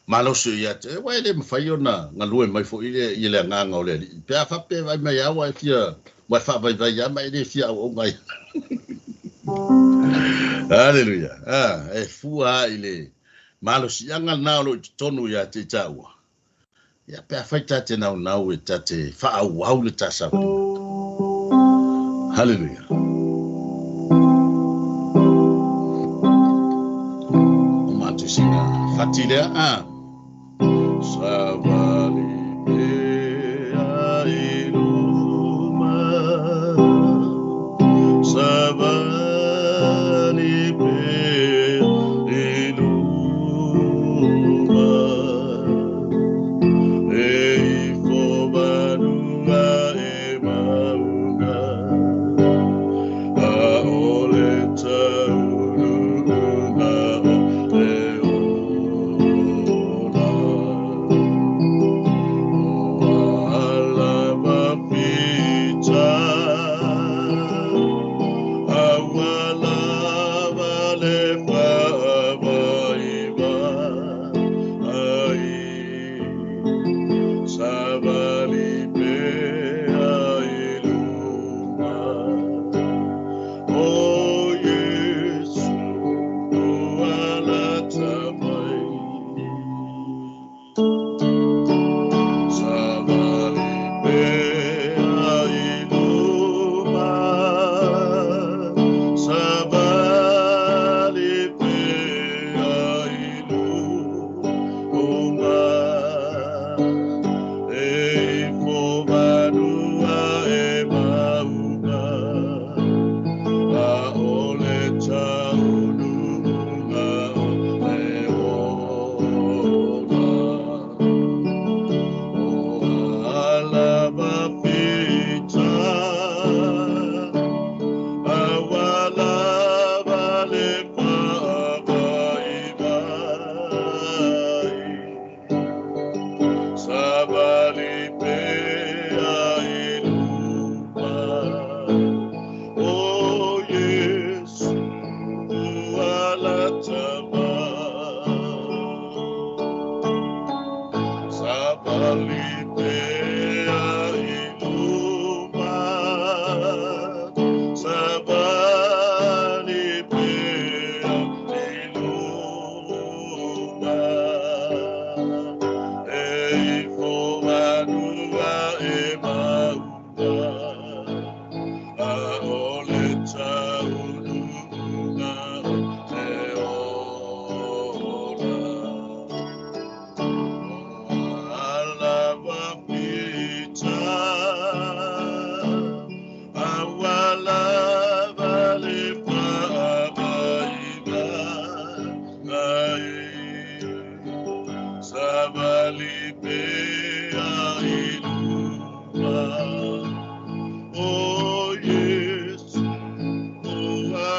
malosi o ia te oe, aua e le mafai ona galue mai foi le, i le agaga o le Alii. Pe a faapea e vaai mai lava ua e fia, ua e faavaivai lava ma e le fia auauna ai. Haleluia. Ah, e fua lava i le malosiaga lena o lo o i totonu ia te i taua. Ia, pe afai ta te naunau e ta te faaauau le ta savaliga. Haleluia. O matou sina fati lea, ah. Savali pea i luma, savali pea i luma. E ifo manua e mauga, a o le taunuuga o le ola. O ala mapita, a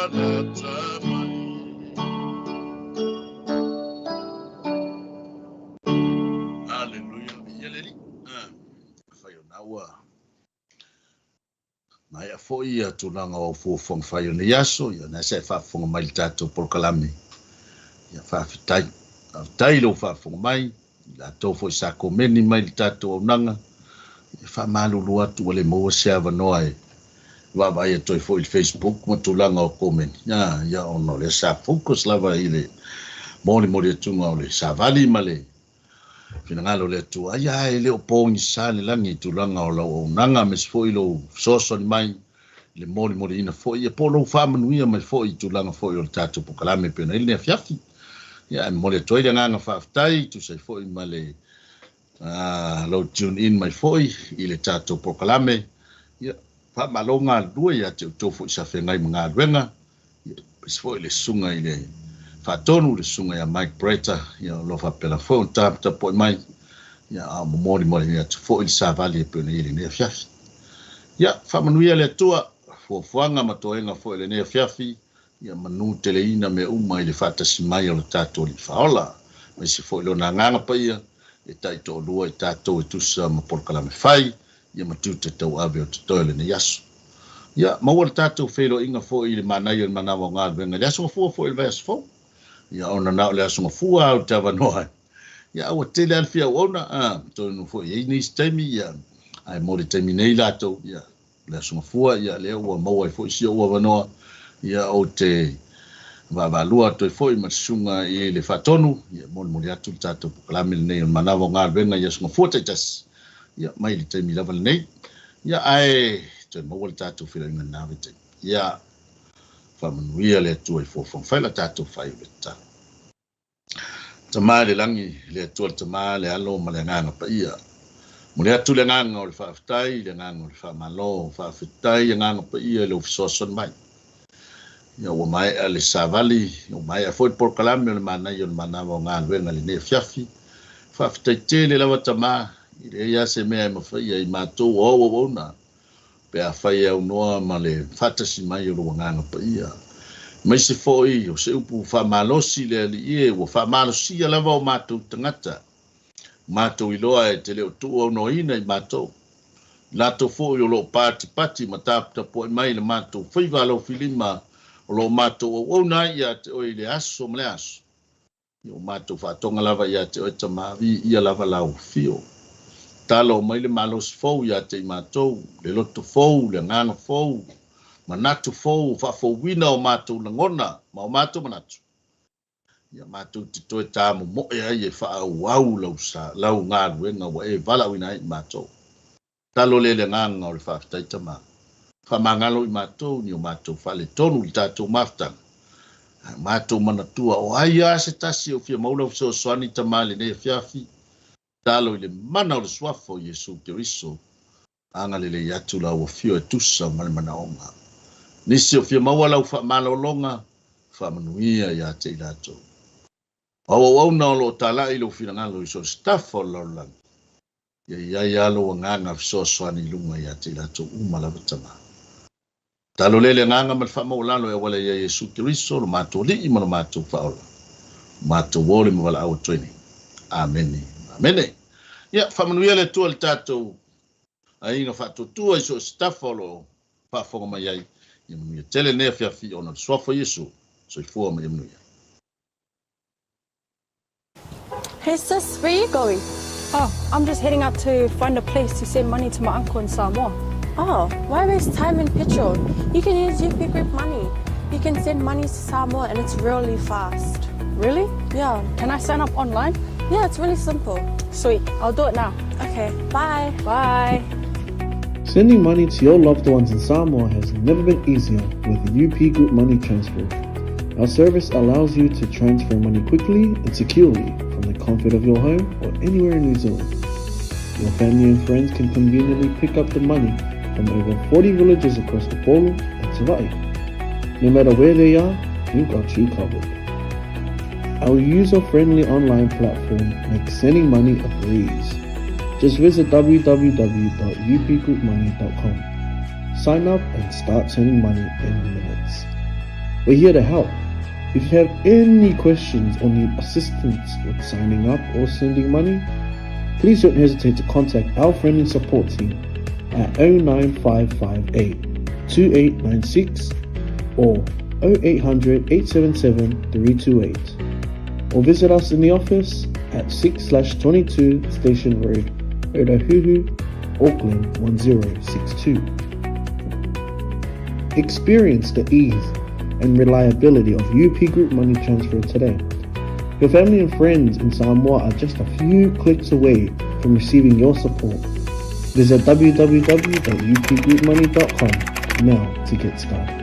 lata mai. Haleluia, viia le Alii. Afai o na ua maea foi ia tulaga o au fuafuaga fai o nei aso, ia na se e faafofoga mai le tatou polokalame. Ia faafetai. Faafetai i lou faafofoga mai, i latou foi sa komeni mai le tatou auaunaga. Ia faamalulu atu ua le maua se avanoa e vaavaai atu ai foi i le Facebook ma tulaga o komeni. Ia, ia ona o lea sa focus lava i le molimoli atuga o le savali ma le finagalo o le Atua. Ia, e le o pogisa le lagi i tulaga o lau auaunaga, aemaise foi lou fesoasoani mai i le molimoliina foi, ia po o lou faamanuia mai foi i tulaga foi o le tatou polokalame e pei ona i ai lenei afiafi. Ia, ae momoli atu ai le agaga faafetai, tusa ai foi ma le lou tune in mai foi i le tatou polokalame. Ia, faamalo galulue ia te outou foi sa feagai ma galuega. Ia, aemaise foi le susuga i le Faatonu, le susuga ia Mike Bretta, ia o lo o faapena foi ona taputapuai mai, ia a o molimoli atu foi le savali e pei ona i ai lenei afiafi. Ia, faamanuia le Atua, fuafuaga ma toega foi o lenei afiafi, ia manuteleina mea uma i le faatasi mai o le tatou Alii Faaola, aemaise foi Lona Agaga Paia e taitoalua i tatou e tusa ma polokalame fai, ia ma tiute tauave o totoe o lenei aso. Ia, maua le tatou feiloaiga foi i le manaia o le manawa o galuega i le Aso Gafua foi o le vaiaso fou. Ia, ona na o le Aso Gafua au te avanoa ai. Ia, a ua tele lava le fia auauna, a, atonu foi e i ai nisi taimi, ia, ae mo le taimi nei latou, ia, o le Aso Gafua, ia, lea ua maua ai foi si ou avanoa, ia, ou te vaavaalua atu ai foi ma le susuga i le Faatonu, ia, molimoli atu le tatou polokalame lenei o le manawa o galuega i Aso Gafua taitasi, ia, mai le taimi lava lenei. Ia, ae toe maua le tatou feiloaiga lena vaitaimi. Ia, faamanuia le Atua i fuafuaga fai la tatou faaiu le tatalo. Tama i le lagi, le Atua le Tama, le Alo ma le Agaga Paia. Momoli atu le agaga o le faafetai, le agaga o le faamalo, faafetai Agaga Paia i lou fesoasoani mai. Ia ua maea le savali, ua maea foi le polokalame o le manaia o le manava o galuega i lenei afiafi. Faafetai tele lava Tama, e leai lava se mea e mafai ai matou o au auauna pe afai e aunoa ma le faatasi mai o lou Agaga Paia. Aemaise foi o se upu faamalosi le Alii e, ua faamalosia lava o matou tagata. Matou iloa e te le o tuuaunoaina i matou. I latou foi o lo o patipati ma taputapuai mai i le matou faiva alofilima o lo o matou auauna ai ia te oe i le aso ma le aso. Ia ua matou faatoga lava ia te oe Tama, viia lava lau afio. Talo mai le malosi fou ia te i matou, le loto fou, le agaga fou, manatu fou, faafouina o matou lagona ma o matou manatu. Ia matou te toe tamomoe ai e faaauau lau, lau galuega ua e valaauina ai i matou. Talo lea le agaga o le faafetai Tama. Faamagalo i matou ni o matou faaletonu i le tatou mafutaga. Ae matou manatua o ai lava se tasi o fia maua lau fesoasoani Tama i lenei afiafi. Talo i le mana o le suafa o Iesu Keriso. Agalelei atu lau afio e tusa ma le manaoga. Nisi o fia maua lau faamalologa, faamanuia ia te i latou. O au auauna o lo o talai i lou finagalo i so o se tafa o le lalolagi, ia i ai lava lou agaga fesoasoani i luga ia te i latou uma lava Tama. Talo lea le agaga ma le faamaualalo e auala ia Iesu Keriso, lo matou Alii ma lo matou Faaola, lo matou ole ma valaau atu ai nei. Amene. Amene. Ia, faamanuia le Atua i le tatou aiga faatuatua i so o se tafa o lo o faafofoga mai ai. Ia manuia tele lenei afiafi ona o le suafa o Iesu. Soifua ma ia manuia. Hey sis, where you going? Oh, I'm just heading out to find a place to send money to my uncle in Samoa. Oh, why waste time and petrol? You can use UP Group Money. You can send money to Samoa and it's really fast. Really? Yeah. Can I sign up online? Yeah, it's really simple. Sweet, I'll do it now. Okay, bye. Bye. Sending money to your loved ones in Samoa has never been easier with UP Group Money Transfer. Our service allows you to transfer money quickly and securely from the comfort of your home or anywhere in New Zealand. Your family and friends can conveniently pick up the money from over 40 villages across Upolu and Savaii. No matter where they are, we've got you covered. Our user-friendly online platform makes sending money a breeze. Just visit www.upgroupmoney.com. Sign up and start sending money in minutes. We're here to help. If you have any questions or need assistance with signing up or sending money, please don't hesitate to contact our friendly support team at 09558 2896 or 0800 877 328 or visit us in the office at 6/22 Station Road, Otahuhu, Auckland 1062. Experience the ease and reliability of UP Group Money Transfer today. Your family and friends in Samoa are just a few clicks away from receiving your support. Visit www.upgroupmoney.com now to get started.